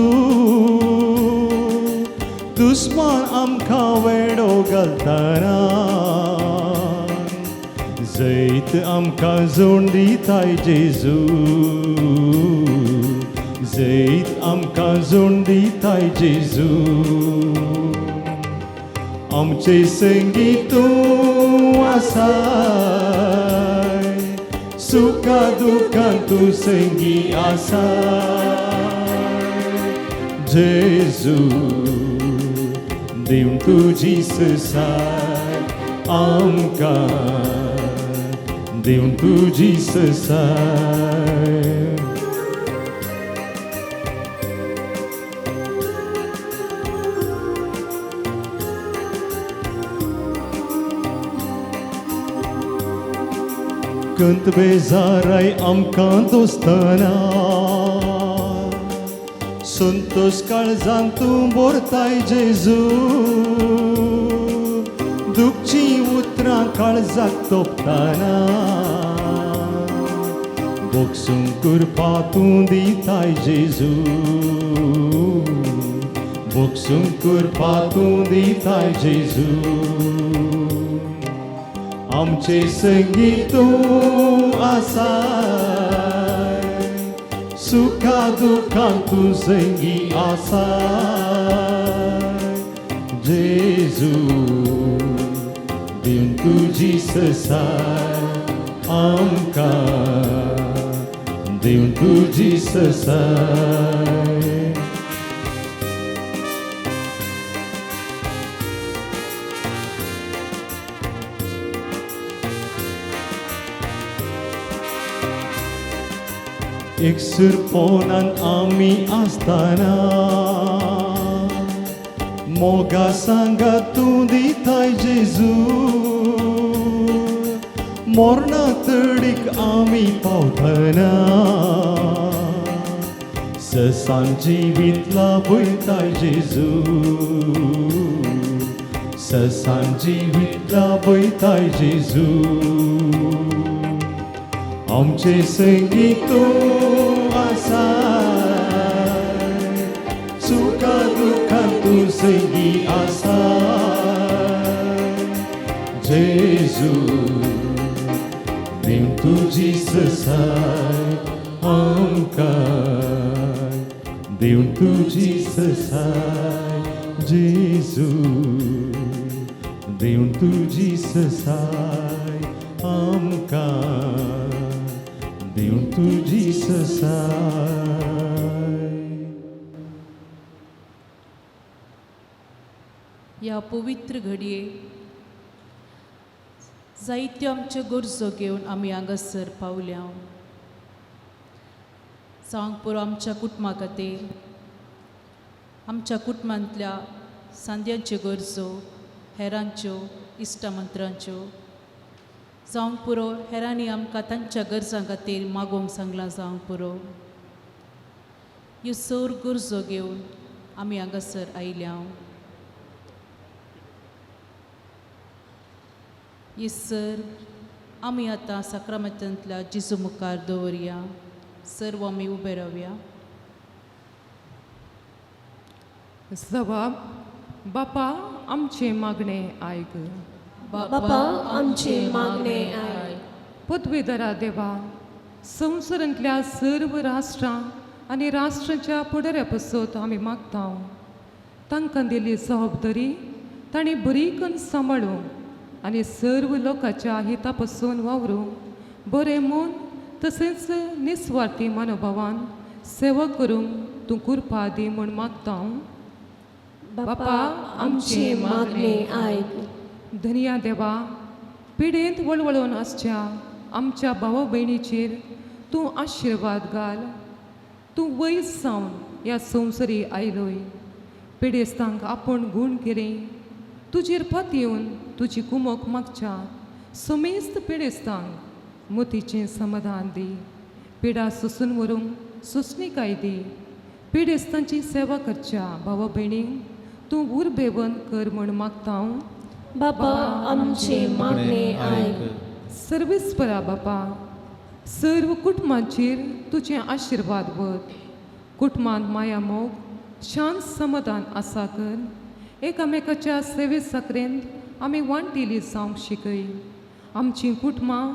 दुस्मान आमकां वेडो घालतना, जैत आमकां जोड दिताय जेजू, जैत आमकां जोड दिताय जेजू. आमचे संगी तूं आसाय, सुखा दुखान तूं संगी आसाय. जेजू दिवन तुजी ससाय आमकां दिवन तुजी ससाय. कंत बेजाराय आमकां दोस्ताना संतोष काळजान तूं बोरताय जेजू दुखची उतरां काळजाक तोपताना बोगसूंक कृपा तूं दिताय जेजू बोगसूंक कृपा तूं दिताय जेजू. आमचे संगी तूं आसाय सुखा दुखान तूं संगी आसाय जेजू दिवन तुजी ससाय आमकां दिवन तुजी ससाय. एकसुरपणान आमी आसतना मोगा सांगा तूं दिताय जेजू मोरना तडीक आमी पावतना ससान जिवीत लाभयताय जेजू ससान जिवीत लाभयताय जेजू. आमचे संगी तूं आसाय सुखा दुखान तूं संगी आसाय जेजू दिवन तुजी ससाय आमकां दिवन तुजी ससाय जेजू दिवन तुजी ससाय आमकां दिवन तुजी ससाय. ह्या पवित्र घडये जायत्यो आमच्यो गरजो घेवन आमी हांगासर पावल्या. जावंक पुरो आमच्या कुटुंबा खातीर, आमच्या कुटुंबांतल्या सांद्यांच्यो गरजो, हेरांच्यो, इश्टामंत्रांच्यो, जावंक पुरो हेरांनी आमकां तांच्या गरजां खातीर मागोवंक सांगलां. जावंक पुरो ह्यो सर गरजो घेवन आमी हांगासर आयल्या. ये सर आमी आतां साक्रामेंतांतल्या जेजू मुखार दवरया. सर्व आमी उबे रावया. जबाब बापा आमचें मागणें आयक. बापा आमचें मागणें आयक. पदवेधरा देवा संवसारांतल्या सर्व राष्ट्रां आनी राष्ट्रांच्या फुडाऱ्या पासत आमी मागता. तांकां दिल्ली जबाबदारी तांणी बरी करून सांबाळूंक आनी सर्व लोकांच्या हिता पासून वावरूंक बरें मन तशेंच निस्वार्थी मनोभावान सेवा करूंक तूं कृपा दी म्हूण मागता. बापा आमचें मागणें आयक. धनया देवा पिडेंत वळवळून आसच्या आमच्या भावा भयणीचेर तूं आशिर्वाद घाल. तूं वयस जावन ह्या संवसारी आयलोय पिडेस्तांक आपूण गूण केलें तुजेर पत येवन तुजी कुमक मागच्या समेस्त पिडेस्तांक मोतीचें समाधान दी. पिडा सोसून व्हरूंक सोंसणीकाय दी. पिडेस्तांची सेवा करच्या भावा भयणींक तूं उर्बेवंत कर म्हूण मागता. बापा आमचें मागणें आयक. सर्वेस्परा बापा सर्व कुटुंबांचेर तुजें आशिर्वाद वत. कुटुंबांत माया मोग शांत समाधान आसा कर. एकामेकाच्या सेवे साकरेंत आमी वांटिली जावंक शिकय. आमचीं कुटुंबां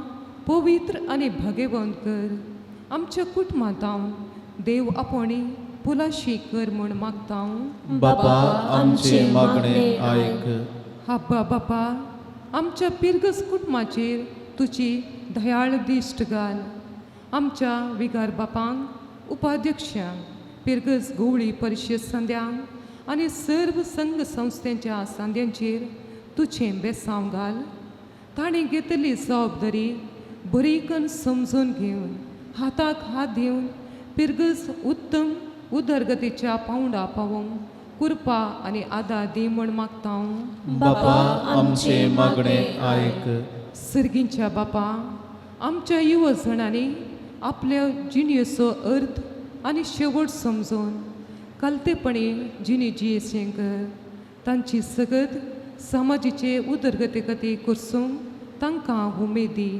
पवित्र आनी भागेवंत कर. आमच्या कुटुंबांत देव आपोवणी पुलाशी कर म्हूण मागता. बापा आमचें मागणें आयक. आब्बा बापा आमच्या पिरगस कुटुंबाचेर तुजी दयाळ दिश्ट घाल. आमच्या विगार बापांक, उपाध्यक्षांक, पिरगज गोवळी परिशद सांद्यांक आनी सर्व संघ संस्थेच्या सांद्यांचेर तुजें बेसांव घाल. ताणें घेतिल्ली जबाबदारी बरीकन समजून घेवन हाताक हात दिवन पिरगज उत्तम उदरगतीच्या पावंडा पावोवंक कृपा आनी आदार दी म्हण मागता. बापा आमचें मागणें आयक. सर्गींच्या बापा, आमच्या युवा जणांनी आपल्या जिणेचो अर्थ आनी शेवट समजून कालतेपणी जिणी जियेशें कर. तांची सगत समाजीचे उदरगती खातीर करसूंक तांकां उमेद दी.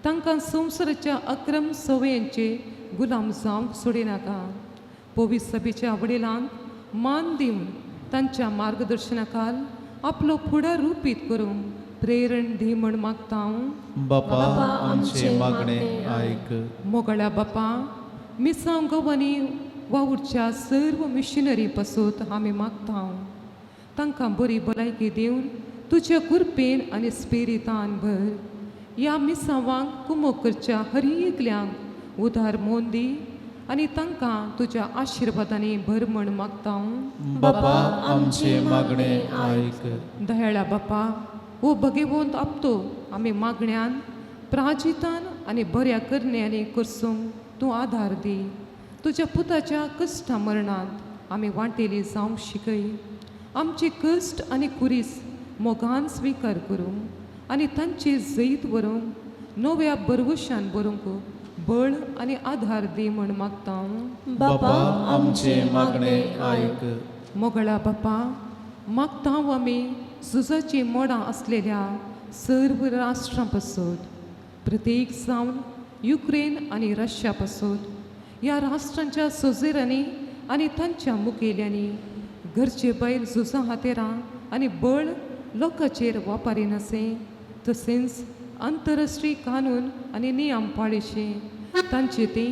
तांकां संवसाराच्या अक्रम संवयांचे गुलाम जावंक सोडिनाका. पवित्र सभेच्या वडिलांक मान दिवन तांच्या मार्गदर्शना खाल आपलो फुडार रुपीत करूंक प्रेरण दी म्हण मागता. बापा आमचें मागणें आयक. मोगळ्या बापा, मिसांव गवांनी वावुरच्या सर्व मिशनरी पासून आमी मागता. तांकां बरी भलायकी दिवन तुज्या कृपेन आनी स्पिरितान भर. ह्या मिसांवांक कुमोक करच्या हर एकल्यांक उदार मोन दी आनी तांकां तुज्या आशिर्वादांनी भर म्हण मागता. बापा आमचें मागणें आयक. दयाळा बापा, हो भगेवंत आपतो आमी मागण्यान प्राजितान आनी बऱ्या करण्यांनी करसूंक तूं आदार दी. तुज्या पुताच्या कश्टा मरणांत आमी वांटेली जावंक शिकय. आमचे कश्ट आनी कुरीस मोगान स्विकार करूंक आनी तांचे जैत व्हरूंक नव्या बरवशान बरोवंक बळ आनी आदार दी म्हण मागता. बापा आमचें मागणें आयक. मोगळा बापा, मागता आमी झुजाचीं मोडां आसलेल्या सर्व राष्ट्रां पासत, प्रत्येक जावन युक्रेन आनी रशिया पासत, ह्या राष्ट्रांच्या सोजेरांनी आनी तांच्या मुखेल्यांनी घरचे भायर झुजां हातेरां आनी बळ लोकांचेर वापरिनासे, तशेंच आंतरराष्ट्रीय कानून आनी नियम पाळिशे तांचे ती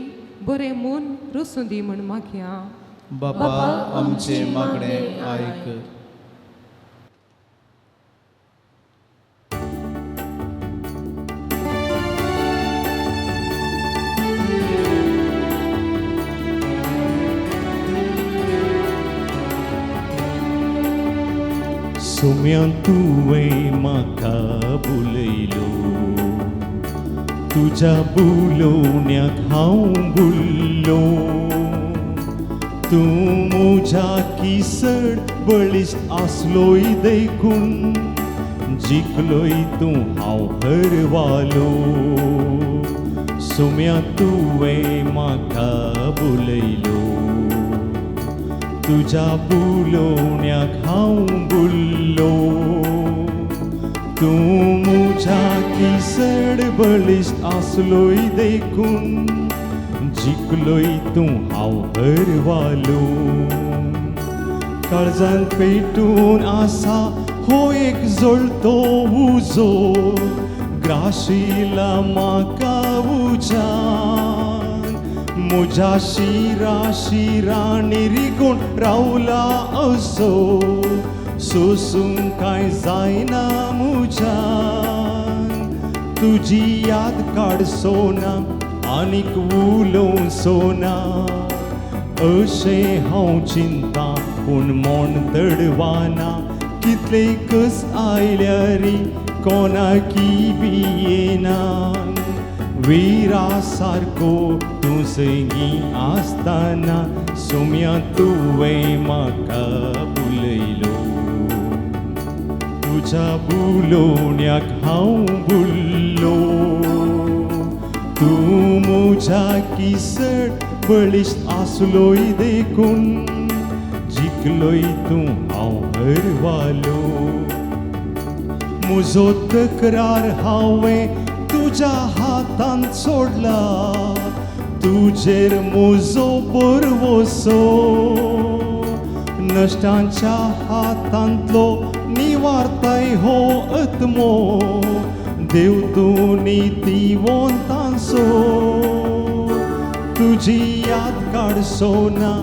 बरें मन रसूं दी म्हण मागया. बापा आमचें मागणें आयक. सुम्या तुवें म्हाका बुलयलो, तुज्या बुलोवण्याक हांव बुल्लो. तूं म्हज्या किसड बळिश्ट आसलोय देखून जिखलोय तूं हांव हरवालो. सुम्या तुवें म्हाका बुलयलो, तुज्या बुलोवण्याक हांव बुल्लो. तूं म्हज्या किसड बळिश्ट आसलोय देखून जिखलोय तूं हांव हरवालो. काळजान पेटून आसा हो एक जळतो उजो, ग्राशिला म्हाका उज्यान. म्हज्या शिरा शिरांनी रिगून रावला असो, सोसूंक कांय जायना म्हज्यान. तुजी याद काडसो ना आनीक उलोवचो ना, अशें हांव चिंता पूण मोन तडवाना. कितले कस आयल्यार कोणाकी बी येना, विरा सारको तूं सगीं आसतना. सोम्या तुवें म्हाका बुलयलो, तुज्या बुलोवण्याक हांव बुल्लो. तूं म्हज्या किसड बळिश्ट आसलोय देखून जिखलोय तूं हांव हरवालो. म्हजो तक्रार हांवें तुज्या हातांत सोडला, तुजेर म्हजो भरवसो. नश्टांच्या हातांतलो निवारताय हो आत्मो, देव तूं नितीवंतांचो. तुजी याद काडसो ना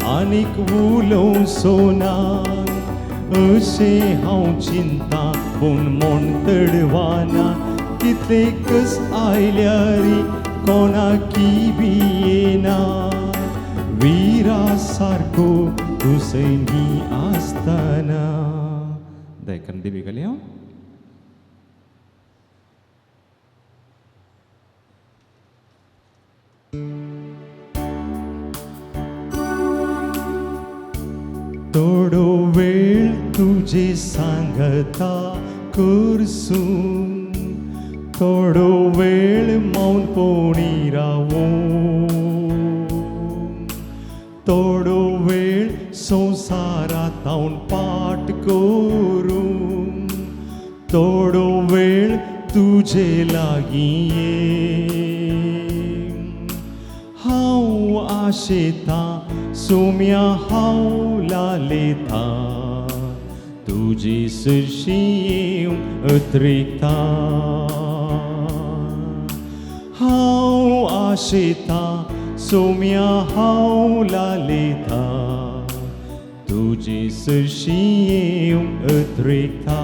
आनीक उलोवचो ना, अशें हांव चिंता पूण मोन तडवाना. कितले कस आयल्यार कोणाकी बी येना, विरा संगी आसतना दयकन देवी घालया. थोडो वेळ तुझे सांगता करसूं, थोडो वेळ मौनपणी रावो, थोडो वेळ संवसारांत पाठ करूं, थोडो वेळ तुजे लागीं हांव आशेतां सोम्या हांव लालेता तुजी सरशी अत्रिकता, हांव आशेतां सोम्या हांव लालेता तुजी सरशी अत्रिकता.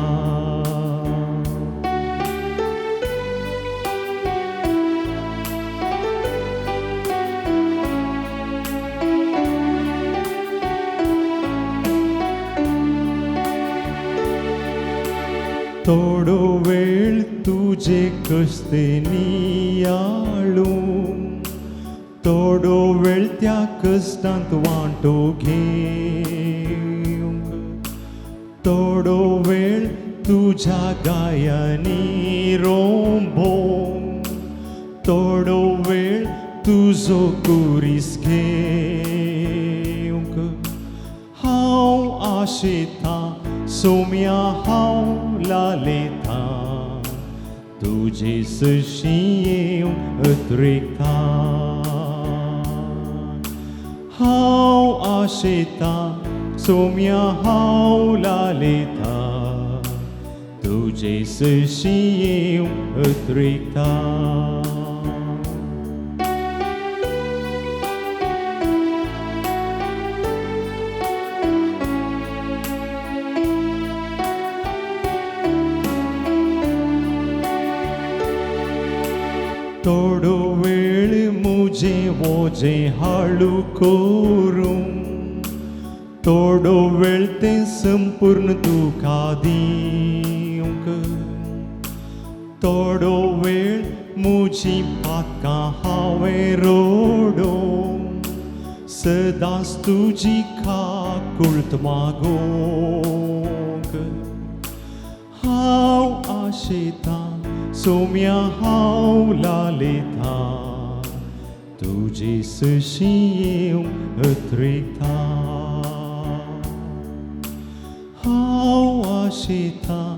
थोडो वेळ तुजे कस्ते नियाळूं, थोडो वेळ त्या कश्टांत वांटो घेवंक, थोडो वेळ तुज्या गायांनी रोंबोवंक, थोडो वेळ तुजो कुरीस घेवंक, हांव आशेतां सोम्या हांव लालेता तुजे सरशी अत्रिकता, हांव आशेतां सोम्या हांव लालेता तुजे सरशी अत्रिकता. थोडो वेळ मुझे वोजे हाळू करूं, थोडो वेळ तें संपूर्ण तुका दिवंक, थोडो वेळ मुजी पातकां हांवें रोडोवंक, सदांच तुजी काकूळट मागोवंक, हांव आशेतां सोम्या हांव लालेता तुजे सरशी अत्रिकता, हांव आशेतां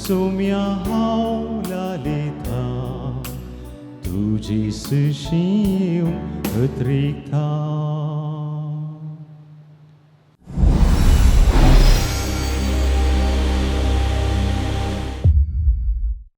सोम्या हांव लालेता तुजे सरशी अत्रिकता.